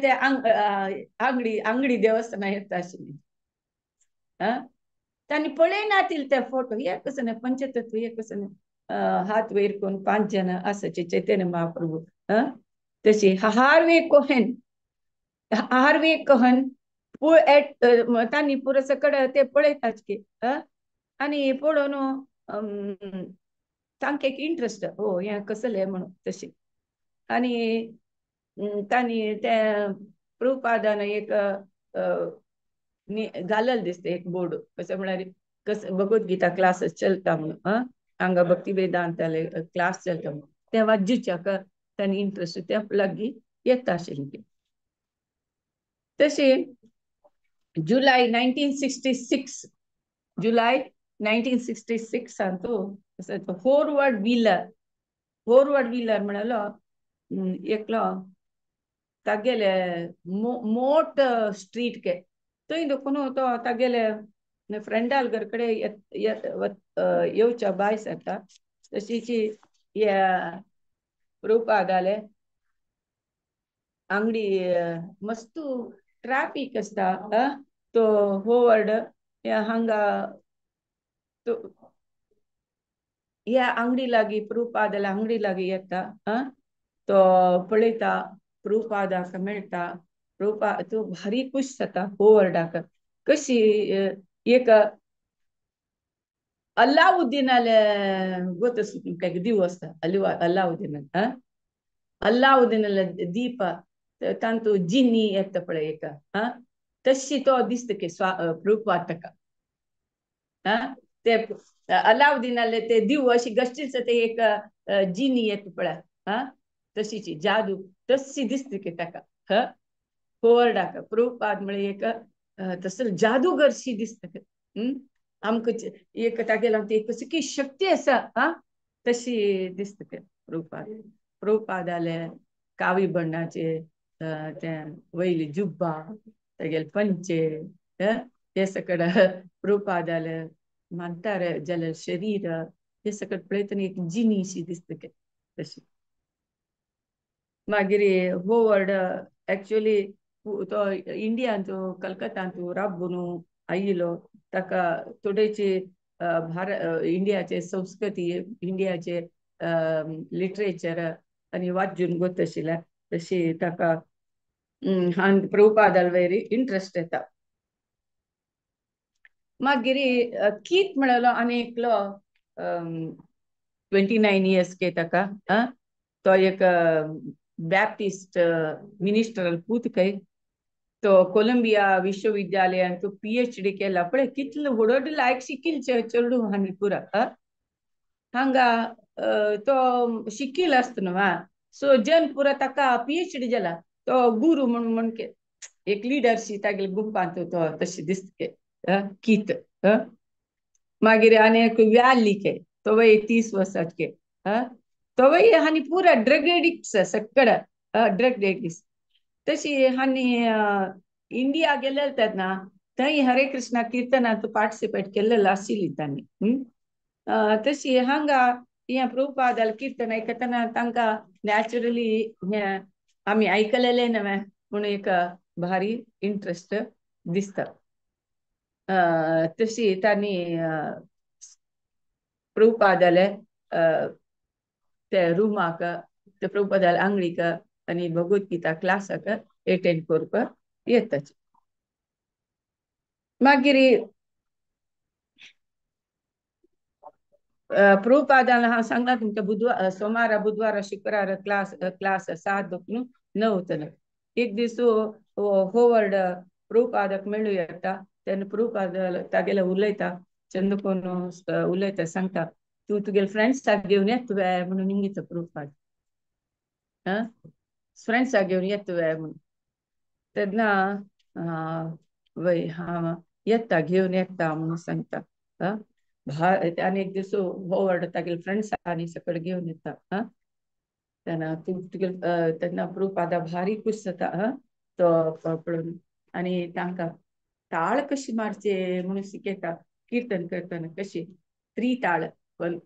ते आंगडी आंगडी देवस्थाना येता आशिल्ली. तांणी पळयनातील ते फोटो हे कसं न्ही पंचतत्व हे कसं न्ही हात वयर करून 5 जण आसाचे चैतन्य महाप्रभू. तशी हार्वे कोहेन, हार्वे कोहन तांणी पुरो सकड ते पळयतात की आनी पळोवन तांकां एक इंट्रस्ट हो हें कसलें म्हणून तशें. आनी तांणी ते प्रभुपादान एक घालल दिसता एक बोर्ड कसं म्हळ्यार कस भगवद्गीता क्लासेस चलता म्हणून हांगा भक्ती वेदांताले क्लास चलता म्हणून ते वाज्यूच्याक तांणी इंट्रस्ट त्या लागीं येता आशिल्ली. तशें जुलय 1966 जुलय 1966 तो होरवर्ड व्हीलर, होरवर्ड व्हीलर म्हणालो एकलो तागेले मोट स्ट्रीट के थंय देखून तो तागेले फ्रेंडाल घर कडेन येवच्या बाय जाता तशीची प्रभुपादाले आंगडी मस्त ट्रॅफिक आसता तो होवर्ड हांगा तो ह्या आंगडी लागीं प्रभुपादाल्या आंगडी लागीं येता तो पळयता प्रभुपादाक मेळटा. प्रभुपाद तो भारी खुश जाता होवर्डाक कशी एक अल्लाउद्दीनाले गोत तुमकां दिव आसता अल्लाउद्दीन अल्लाउद्दीनाले दीप तांतू जिनी येता पळय एक तशी तो दिसता की प्रभुपाद ताका ते अल्लाउद्दीनाले ते दिव अशी गश्टीच ते एक जिनी येता पळय तशीची जादू तशी दिसता की ताका होवर्डाक प्रभुपाद म्हळ्यार एक तसो जादूगरशी दिसता. आमकां एक तागेलो एक कसली शक्ती आसा तशी दिसता ते प्रभुपाद. प्रभुपादाले कावी बण्णाचे ते वयली जुब्बा तागेले पंचे हे सगळं प्रभुपादाले म्हातारे जाल्यार शरीर हे सगळं पळयतना एक जिनीशी दिसता ते तशी. मागीर होवर्ड एक्चुअली तो इंडियांत कलकत्तांत राबून आयिल्लो ताका थोडेचे इंडियाचे संस्कृती इंडियाचे लिटरेचर आनी वाचून गोत आशिल्लें तशी ताका प्रभुपादाल वयर इंट्रस्ट येता. मागीर कीत म्हणलो आनी एकलो 29 इयर्स के ताका तो एक बॅप्टिस्ट मिनिस्टर पूत खंय तो कोलंबिया विश्वविद्यालयांत PhD केला पळय कितलो व्हडलो लायक शिकील चेडूं हांणी पुरा हांगा तो शिकील आसता न्हू सो जन पुरा ताका PhD जाला तो गुरू म्हणून म्हण एक लिडरशी तागेले गुंपांत तो तशी दिसता कीत. मागीर आनी एक व्याली के तो वय 30 वर्सांचे तो वय हांणी पुरा ड्रग एडिक्ट्स सगळं ड्रग एडिक्ट्स तशी हांणी इंडिया गेलेले तेन्ना थंय हरे कृष्णा किर्तनांत पार्टिसिपेट केल्लें आशिल्ली तांणी. तशी हांगा हें प्रभुपादाल किर्तन आयकतना तांकां नॅचरली हें आमी आयकलेलें न्हय म्हणून एक भारी इंट्रस्ट दिसता. तशी तांणी प्रभुपादाले ते रुमाक ते प्रभुपादाले आंगडीक आनी भगवद्गीता क्लासाक एटेंड करपाक येताच. मागीर प्रभुपादान हांव सांगलां तुमकां बुधवार सोमारा बुधवारा शुक्रारा क्लास क्लास 7 दोन 9 तनक. एक दीस होवर्ड प्रभुपादाक मेळूं येता तेन्ना प्रभुपाद तागेले उलयता चंद्रकोन उलयता सांगता तूं तुगेले फ्रेंड्साक घेवन येत तुवें म्हणून निमित्त प्रभुपाद फ्रेंड्साक घेवन येत तुवें म्हणून तेन्ना वय हांव येता घेवन येता म्हणून सांगता. आनी एक दीस होवर्ड तागेले फ्रेंड्स आनी सगळे घेवन येता तेन्ना तुगेले तेन्ना प्रभुपादा भारी खूश जाता तो पळोवन आनी तांकां ताळ कशी मारचे म्हणून शिकयता किर्तन करतना कशी त्रिताळ पण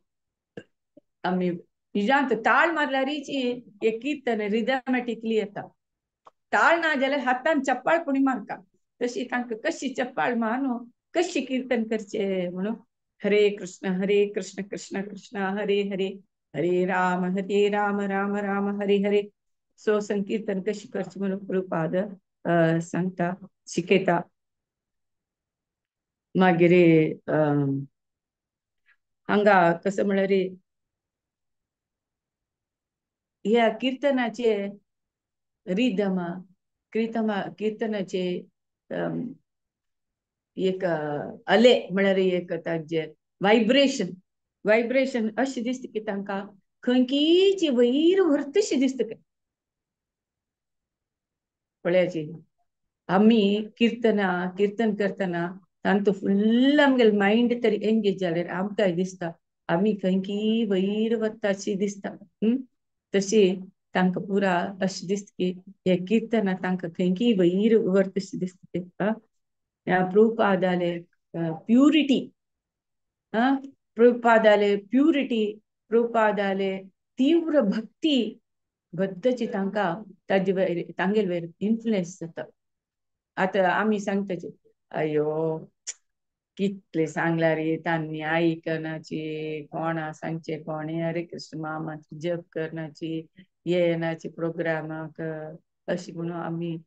आमी निजांत ताळ मारल्यारीच एक किर्तन रिदमॅटिकली येता. ताळ ना जाल्यार हातान चप्पाळ कोणी मारता तशी तांकां कशी चप्पाळ मारून कशी किर्तन करचे म्हणून हरे कृष्ण कृष्ण कृष्ण हरे हरे हरे राम राम राम हरे हरे सो संकीर्तन कशी करचे म्हणून प्रभुपाद सांगता शिकयता. मागीर हांगा कसं म्हळ्यार ह्या किर्तनाचे रिदम किर्तनाचे एक अले म्हळ्यार एक ताजे व्हायब्रेशन व्हायब्रेशन अशें दिसता की तांकां खंयचीची वयर व्हरतशी दिसता पळयाची. आमी कीर्तन करतना तांतू फुल्ल आमगेले मायंड तरी एंगेज जाल्यार आमकांय दिसता आमी खंयकी वयर वताशी दिसता. तशी तांकां पुरा अशें दिसता की हे किर्तना तांकां खंयकी वयर व्हरतशी दिसता. प्रभुपादाले प्युरिटी, प्रभुपादाले प्युरिटी, प्रभुपादाले तीव्र भक्ती बद्दची तांकां ताजे वयर तांगेले वयर इन्फ्लुएन्स जाता. आतां आमी सांगताचे अयो कितले सांगल्यार रे तांणी आयकनाची, कोणा सांगचे कोणे हरे कृष्ण मामाची जप करनाची येनाची प्रोग्रामाक अशी म्हणून आमी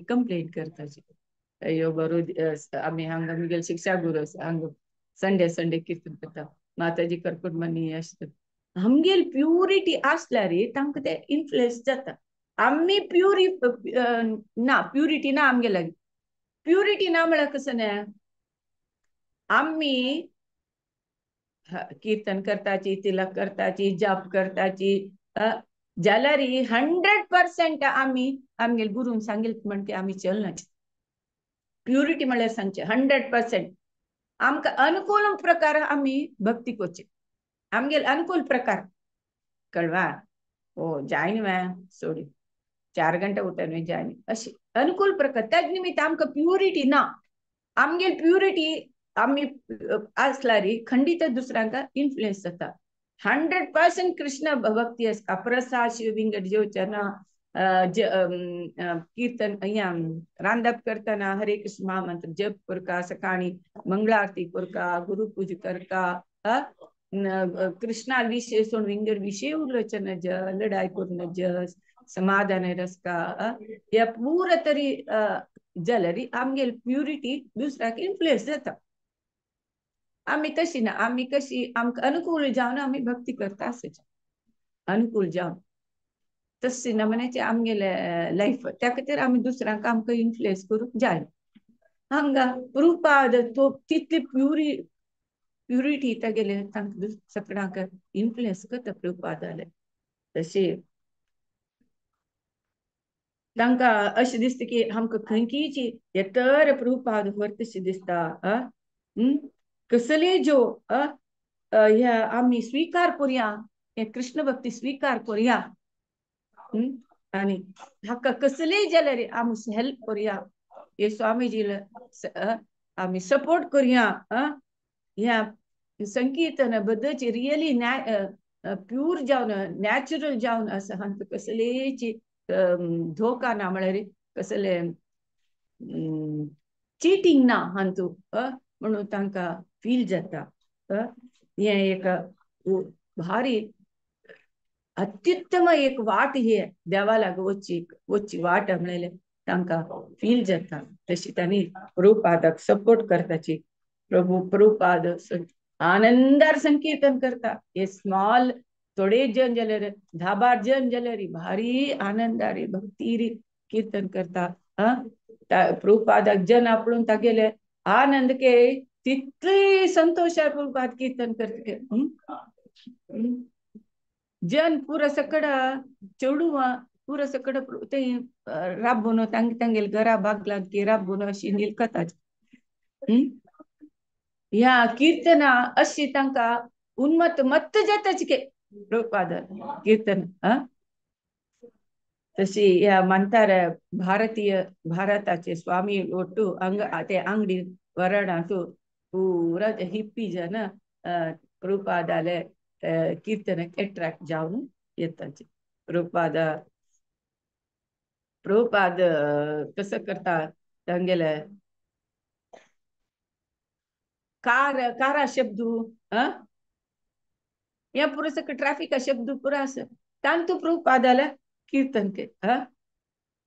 कंप्लेन करताची. अयो बरो आमी हांगा आमगेले शिक्षा गुरू हांगा संडे संडे किर्तन करता माताजी करकट मनी अशें आमगेली प्युरिटी आसल्यार तांकां ते इन्फ्लुएन्स जाता. आमी प्युरी ना, प्युरिटी ना आमगे लागीं. प्युरिटी ना म्हळ्यार कसं न्हय, आमी कीर्तन करताची, तिलक करताची, जप करताची जाल्यार 100% आमी आमगेले गुरून सांगेल म्हण की आमी चलनाची. प्युरिटी म्हळ्यार सांगचें 100% आमकां अनुकूल प्रकार आमी भक्ती करची, आमगेले अनुकूल प्रकार कळवा हो जाय न्ही मॅ सोडी 4 घंटे उठा न्हय जाय न्ही अशी अनुकूल प्रकार. त्याच निमित्त आमकां प्युरिटी ना. आमगेली प्युरिटी आमी आसल्यार खंडीत दुसऱ्यांक इन्फ्लुएन्स जाता. 100% कृष्ण भक्ती आसता. प्रसाद शिव विंगड जेवचना कीर्तन रांदप करतना हरे कृष्ण महामंत्र जप करका, सकाळी मंगळा आरती करका, गुरु पूजा करका, कृष्णा विषय सोड विंगड विषय उलोवचे ज, लढाई करून जस समाधान रसका ह्या पुरा तरी जाल्यार आमगेली प्युरिटी दुसऱ्याक इन्फ्लुएन्स जाता. आमी तशी ना, आमी कशी आमकां अनुकूल जावन आमी भक्ती करता आसची, अनुकूल जावन तशी ना म्हण्याचे आमगेले लायफ. त्या खातीर आमी दुसऱ्यांक आमकां इन्फ्लुएन्स करूंक जाय. हांगा प्रभुपाद तो तितली प्युरिटी तागेले तांकां सगळ्यांक इन्फ्लुएन्स करता प्रभुपादाले. तशी तांकां अशें दिसता की आमकां खंयचीची हे तर प्रभुपाद व्हरतशी दिसता. कसली ज्यो ह्या आमी स्विकार करुया, हे कृष्ण भक्ती स्विकार करुया आनी हाका कसलीय जाल्यार आमी हेल्प करुया, हे स्वामीजी आमी सपोर्ट करुया. ह्या संकीर्तन बद्दलची रियली प्यूर जावन नॅचरल जावन आसा, हांकां कसलेची धोका ना, म्हळ्यार कसले चिटींग ना हांतू म्हणून तांकां फील जाता. हें एक भारी अत्युत्तम एक वाट ही देवा लागू वच्ची वच्ची वाट म्हणले तांकां फील जाता. तशी तांणी प्रभुपादाक सपोर्ट करताची. प्रभुपाद आनंदार संकीर्तन करता. हे स्मॉल थोडे जन जाल्यार 10-12 जन जाल्यार भारी आनंदारी भक्तीरी कीर्तन करता. प्रभुपादाक जन आपणून तागेले आनंद के तितले संतोषार प्रभुपाद कीर्तन करता. जन पुरा सकड चेडवां पुरा सकड ते राबून तांगेले घरा बागलांत की राबून अशी निलकता. ह्या कीर्तना अशी तांकां उन्मत्त मत्त जाताच के प्रभुपाद कीर्तन. तशी ह्या मानतार भारतीय भारताचे स्वामी ಒಟ್ಟು ಅಂಗ ते ಅಂಗಡಿ वरणांतु पुरा हिप्पी जन प्रभुपादाले कीर्तनाक एट्रॅक्ट जावन येताचे. प्रभुपाद कसं करता तांगेले कार कारा शब्द ह्या पुरो सगळं ट्रॅफिका शब्द पुरो आसा तांतू प्रभुपादाले कीर्तन के.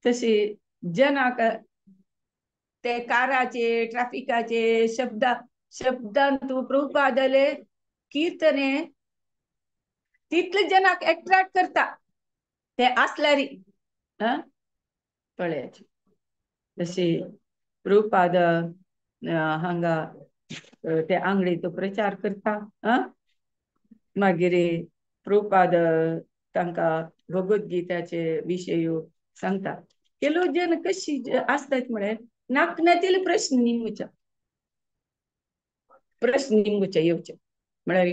तशी जनाक ते काराचे ट्रॅफिकाचे शब्दांतू प्रभुपादाले कीर्तने तितले जनाक एट्रॅक्ट करता ते आसल्यारी. पळयाची तशी प्रभुपाद हांगा ते आंगडीचो प्रचार करता. मागीर प्रभुपाद तांकां भगवद्गीताचे विशय सांगता. केलो जन कशी आसतात म्हळ्यार नाक ना प्रश्न निमगुच्या प्रश्न निमगुचे येवचे म्हळ्यार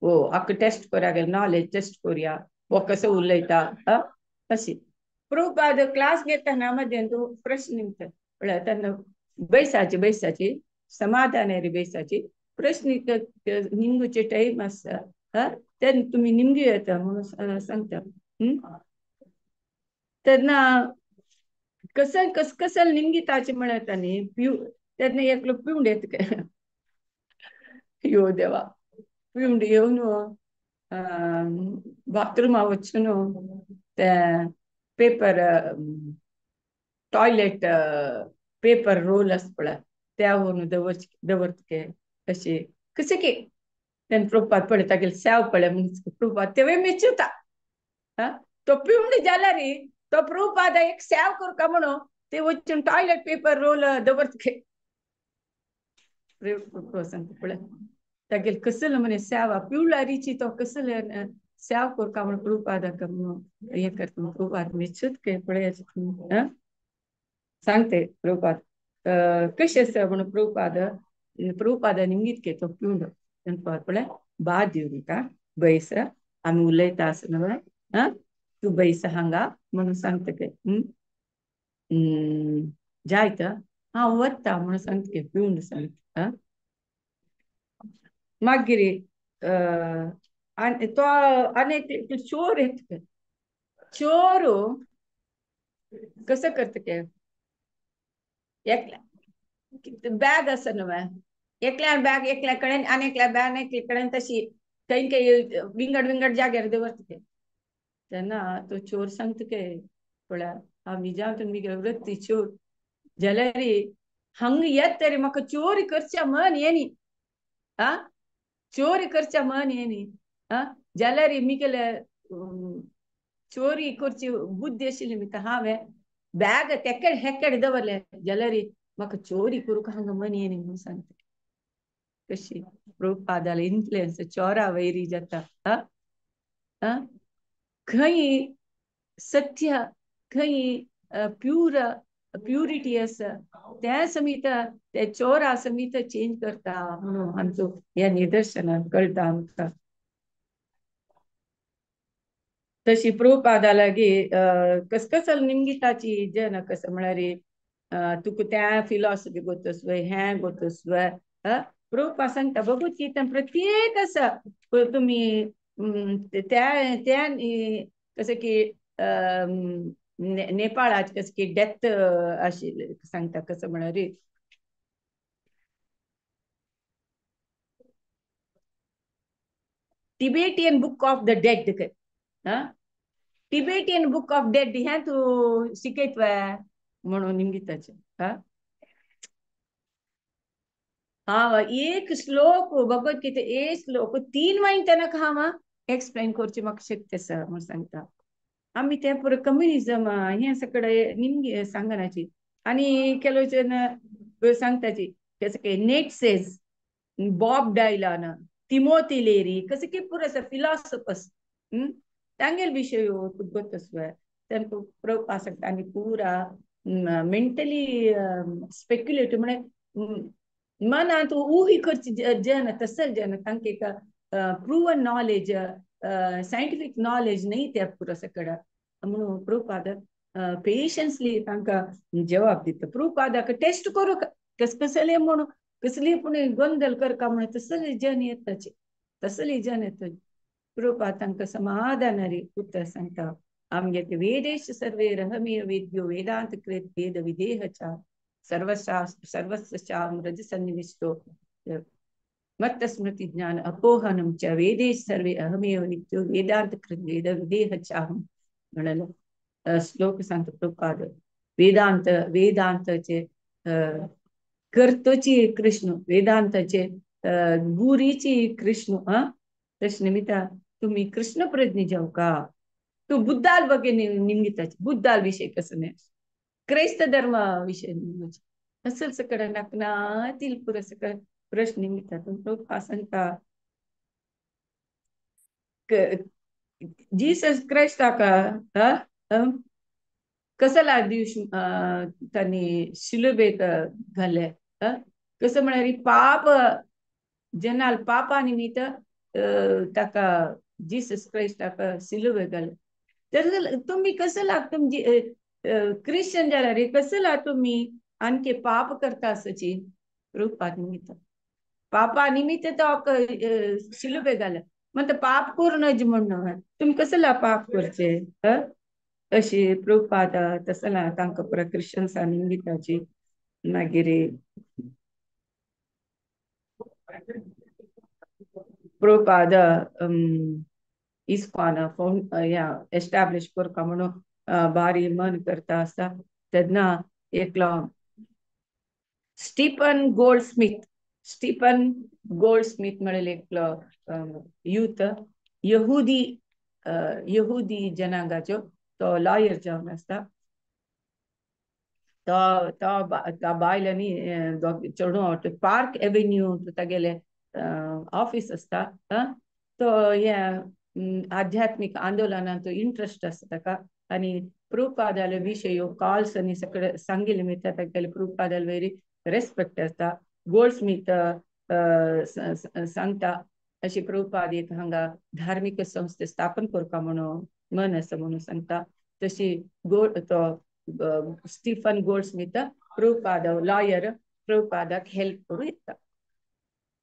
ओ आका टेस्ट करूया गे नॉलेज टेस्ट करूया वो कसो उलयता अशी प्रभुपाद क्लास घेतना मध्यें तूं प्रश्न निमता म्हळ्यार तेन्ना बैसाची बैसाची समाधान बैसाची प्रश्न निमगुचे टायम आसता तेन्ना तुमी निमगी येता म्हणून सांगता. तेन्ना कसल कस कसल निमगिताचे म्हळ्यार न्ही पिव तेन्ना एकलो पिवंड येता यो देवा पिवंड येवन बाथरुमा वचून ते पेपर टॉयलेट पेपर रोल आसता पळय त्या व्हरून दवरतके अशी कशें की तेन्ना प्रभुपाद पळय तागेले सेव पळय म्हणून प्रभुपाद तेवूय मेचुता. तो पिवंड जाल्यार तो प्रभुपाद एक सेव करता म्हणून ते वचून टॉयलेट पेपर रोल दवरतके पळय तागेले कसले म्हणे सेवा पिवळारीची तो कसले सेव करता म्हणून प्रभुपादाक म्हणून हें करता प्रभुपाद मेचूत के पळय सांगते प्रभुपाद कशें आसा म्हणून प्रभुपाद प्रभुपादा निमगीत के तो पिवंड पळय बाद दिवं बैस आमी उलयता आसतना तूं बैस हांगा म्हणून सांगता के जायत हांव वता म्हणून सांगता के पिवंड सांगता. मागीर तो आनी चोर येता चोर कसो करता के एकल्या बॅग आसा न्हय एकल्यान बॅग एकल्या कडेन आनी एकल्या बॅग एकले कडेन तशी खंय खंय विंगड विंगड जाग्यार दवरता तेन्ना तो चोर सांगता के पळय हांव निजांत मिगे वृत्ती चोर जाल्यार हांगा येत तरी म्हाका चोरी करच्या मन येनी आ चोरी करच्या मन येनी आ जाल्यार मिगेले चोरी करची बुद्धी आशिल्ली मिता हांवें बॅग तेकड हेकड दवरले जाल्यार म्हाका चोरी करूंक हांगा मन येनी म्हणून सांगता. कशी प्रभुपादाले इन्फ्लुएन्स चोरा वैरी जाता. खंय सत्य खंय प्यूर प्युरिटी आसा त्या समित ते चोरा समित चेंज करता म्हणून आमचो ह्या निदर्शनान कळटा आमकां. तशी प्रभुपादा लागीं कसकसल निमगिताची जन कसं म्हळ्यार तुका त्या फिलॉसॉफी गोतोसवय हें गोतोसवय प्रभुपाद सांगता भगवद्गीता प्रत्येक आसा तुमी त्या त्या कसं की नेपाळात कसं की डेथ आशिल्लें सांगता कसं म्हळ्यार Tibetan book of the dead Tibetan book of dead हें तूं शिकयत म्हणून निमगिताचें. हा एक श्लोक भगवद्गीता एक श्लोक 3 महिने तेन्ना हांव एक्सप्लेन करचें म्हाका शक्य आसा म्हणून सांगता. आमी तें पुरो कम्युनिजम हें सगळें निमगी सांगनाची आनी ಕೆಲವು जन सांगताची कसं की Nate Says Bob Dylan Timothy Leary कसं की पुरो आसा फिलॉसॉफर्स तांगेले विशय गोतोसवय तांकां प्रभुपाद सांगता आनी पुरा मेंटली स्पेक्युलेटिव्ह म्हळ्यार मनांत ऊही करची जन तसल जन तांकां एक प्रुवन नॉलेज सायंटिफीक नॉलेज न्ही त्या पुरो सगळं म्हणून प्रभुपाद पेशन्सली तांकां जवाब दिता. प्रभुपादाक टेस्ट करूंक कस कसले म्हणून कसली पूण गोंदल करका म्हणून तसले जन येताचे तसले जन येता. प्रभुपाद तांकां समाधानारी उत्तर सांगता. आमगे वेदेश सर्वे रहमेव वेद्यो वेदांत कृत वेद विदेह च सर्वशास्त्र सर्वस्वशाम रज सन्निविष्टो मत्त स्मृति ज्ञान अपोहनम च वेदेश सर्वे अहमेव नित्यो वेदांत कृत वेद विदेह चाहम म्हणलं श्लोक सांगतो प्रभुपाद. वेदांत वेदांताचे कर्तोची कृष्ण वेदांताचे गुरीची कृष्ण तश निमित्त तुम्ही कृष्ण प्रज्ञ जाऊ का तू बुद्धाल बघे निमगिताचे बुद्धाल विषय कसं नाही क्रिस्त धर्म विशय असल सकड नाकनातील पुरा सकड प्रश्न निमित्ता प्रभुपाद सांगता जीसस क्रायस्टाक कसला दिवस तांणी शिलुबेक घाले, कसं म्हळ्यार पाप जनाल पापा निमित्त ताका जीसस क्रायस्टाक शिलुबेक घाले. तर तुमी कसं लाग तुमची क्रिश्चन जाल्यार कसं ला तुमी आणखी पाप करता आसची रुपा निमित्त पापा निमित्त तो शिलुबेक घाले. म्हणटा पाप करूं नज म्हणून तुमी कसं ला पाप करचे अशी प्रभुपाद तसं ना तांकां पुरा क्रिश्चन्सा निमित्ताची. मागीर प्रभुपाद इस्कॉन फाउंड एस्टॅब्लिश करता म्हणून भारी मन करता आसता तेन्ना एकलो स्टीफन गोल्डस्मिथ, स्टीफन गोल्डस्मिथ म्हणलें एकलो यूथ यहुदी यहुदी जनांगाचो तो लॉयर जावन आसता. तो तो बायल आनी चेडूं पार्क एव्हेन्यू तागेले ऑफीस आसता. तो हे आध्यात्मीक आंदोलनांत इंट्रस्ट आसता ताका आनी प्रभुपादाले विशय कॉल्स आनी सगळे सांगिल्ले मित्र तागेले प्रभुपादाले वेरी रेस्पेक्ट आसता. गोल्डस्मिथ सांगता अशी प्रभुपाद एक हांगा धार्मीक संस्थे स्थापन करपा म्हणून मन आसा म्हणून सांगता. तशी गोल्ड तो स्टीफन गोल्डस्मिथ प्रभुपाद लॉयर प्रभुपादाक हेल्प करूं येता,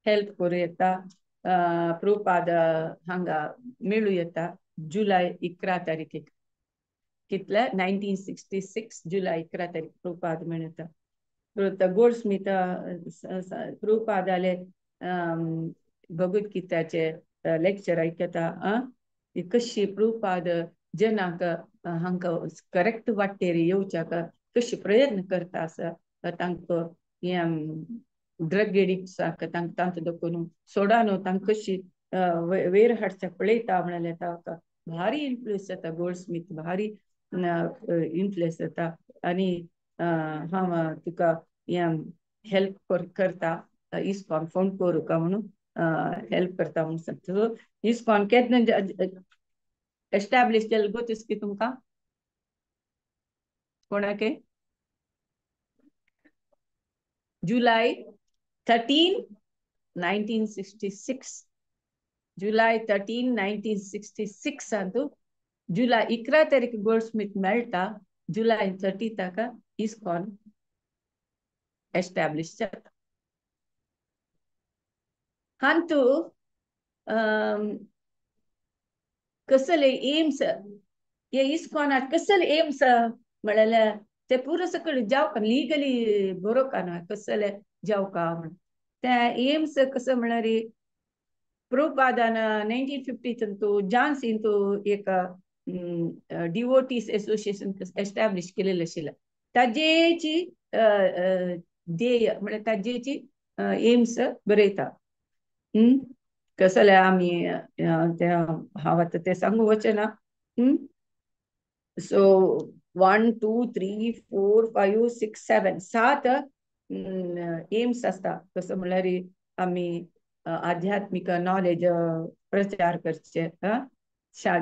हेल्प करूं येता. प्रभुपाद हांगा मेळूं येता जुलय 11 तारखेक, कितले 1966 जुलय 11 तारीख प्रभुपाद मेळटा. गोल्डस्मिथ प्रभुपादाले भगवत गीताचे लेक्चर आयकता. कशी प्रभुपाद जनांक हांकां करेक्ट वाटेर येवच्याक कशी प्रयत्न करता आसा, तांकां हें ड्रग एडिक्ट्साक तांकां तांचो दखून सोडा न्हू तांकां कशी वयर हाडच्याक पळयता म्हणल्यार ताका भारी इन्फ्लुएन्स जाता. गोल्डस्मिथ भारी इन्फ्लुएन्स जाता आनी हांव तुका हें हेल्प करता इस्कॉन फोन करूं म्हणून हेल्प करता म्हणून सांगता. सो इस्कॉन केन्ना एस्टॅब्लिश जालें गो तिसकी तुमकां कोणाके जुलय 13 1966, जुलय 13 1966 अंतू जुलय 11 तारीख गोल्डस्मिथ मेळटा. जुलय 30 ताका इस्कॉन एस्टॅब्लिश जाता. हांतू कसले एम्स हे इस्कॉनात कसले एम्स म्हळ्यार ते पुरो सगळे जावका लिगली बरोवका न्हय कसले जावका म्हण ते एम्स कसं म्हळ्यार प्रभुपादान 1950 जानसींतू एक डिवोटीस एसोसिएशन एस्टॅब्लिश केलेलें आशिल्लें. ताजेची ध्येय म्हळ्यार ताजेची एम्स बरयता. कसले आमी ते हांव आतां तें सांगूंक वचना. सो 1 2 3 4 5 6 7 7 एम्स आसता. कसं म्हळ्यार आमी आध्यात्मीक नॉलेज प्रचार करचे,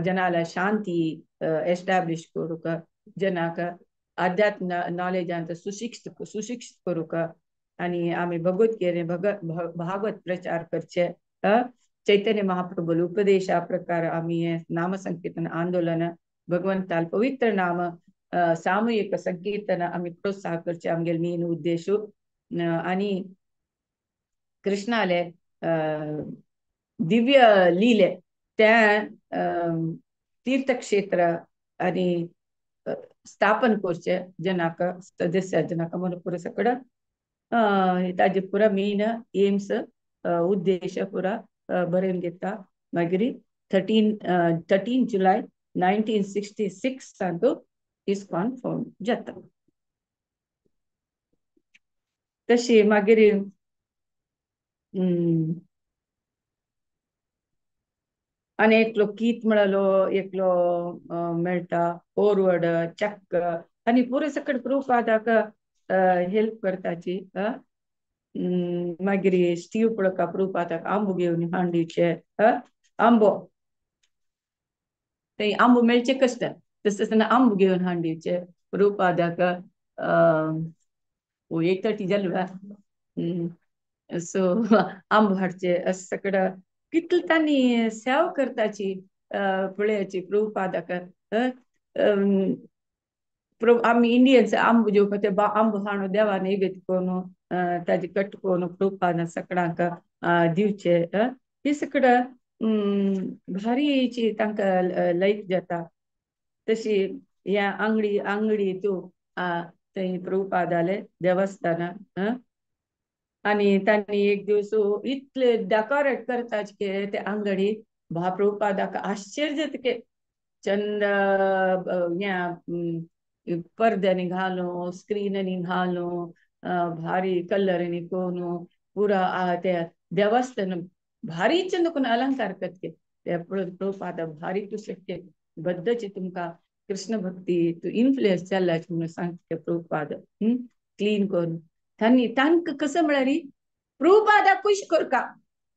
जनाला शांती एस्टॅब्लिश करूंक, जनाक आध्यात्म नॉलेजांत सुशिक्षित सुशिक्षित करूंक आनी आमी भगवत गीते भागवत प्रचार करचे. चैतन्य महाप्रभुल उपदेशा प्रकार आमी नाम संकीर्तन आंदोलन भगवंताल पवित्र नाम सामूहिक संकीर्तन आमी प्रोत्साह करचे आमगेले मेन उद्देश. आनी कृष्णाले दिव्य लीले त्या तीर्थक्षेत्र आनी स्थापन करचे जनाक सदस्य जनाक म्हणून पुरो सगळं ताजे पुरा मेन एम्स उद्देश पुरा बरोवन घेता. मागीर 13 जुलय 1966 सांतू इस्कॉन फोन जाता. तशी मागीर आनी एकलो कीत म्हळ्यालो एकलो मेळटा फॉरवर्ड चॅक आनी पुरो सकट प्रभुपादाक हेल्प करताची. मागीर स्टीव पळोवका प्रभुपादाक आंबो घेवन हाडून दिवचे. आंबो ते आंबो मेळचे कश्ट तशें आसतना आंबो घेवन हाडून दिवचे प्रभुपादाक. 8:30 जालें. सो आंबो हाडचे अशें सगळं कितलें तांणी सेवा करताची पळयाची प्रभुपादाक. आमी इंडियन्स आंबो जेवपा ते आंबो हाडून देवा नैवेद्य करून ताजे कट करून प्रभुपादा सगळ्यांक दिवचे. हे सगळं भारीची तांकां लायक जाता. तशी ह्या आंगडी आंगडी तूं थंय प्रभुपादाले देवस्थाना. आनी तांणी एक दिवस इतले डेकोरेट करतात की ते आंगडी प्रभुपादाक आश्चर्य जाता की चंद ह्या पडद्यांनी घालून स्क्रीनांनी घालून भारी कलरांनी करून पुरा त्या देवस्थान भारी चंद कोण अलंकार करते ते प्रभुपादा भारी तूं शक्य बद्दची तुमकां कृष्ण भक्ती तूं इन्फ्लुएन्स जाल्ला म्हणून सांगता प्रभुपाद. क्लीन करून तांणी तांकां कसं म्हळ्यार प्रभुपादा खुश करका.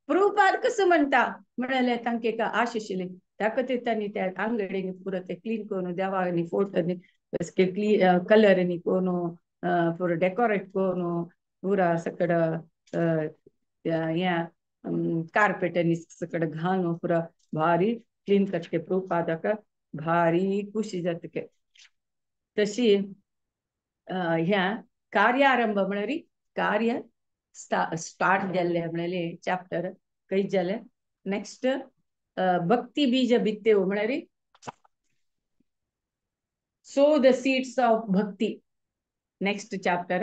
प्रभुपाद कसं म्हणटा म्हळ्यार तांकां एक आश आशिल्ली त्या खातीर तांणी त्या आंगडीनी पुरो ते क्लीन करून देवांनी फोटोनी कलरांनी करून पुरो डेकोरेट करून पुरा सगळं ह्या कार्पेटांनी सगळं घालून पुरा भारी क्लीन करचे प्रभुपादाक भारी खुशी जाता. तशी ह्या कार्यारंभ म्हळ्यार कार्य स्टार्ट जाल्लें म्हळ्यार चॅप्टर खंय जालें. नेक्स्ट भक्ती बीज बित्तेव म्हळ्यार sow the seeds of bhakti. Next chapter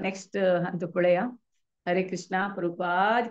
next अंत पळया. हरे कृष्णा. प्रभुपाद.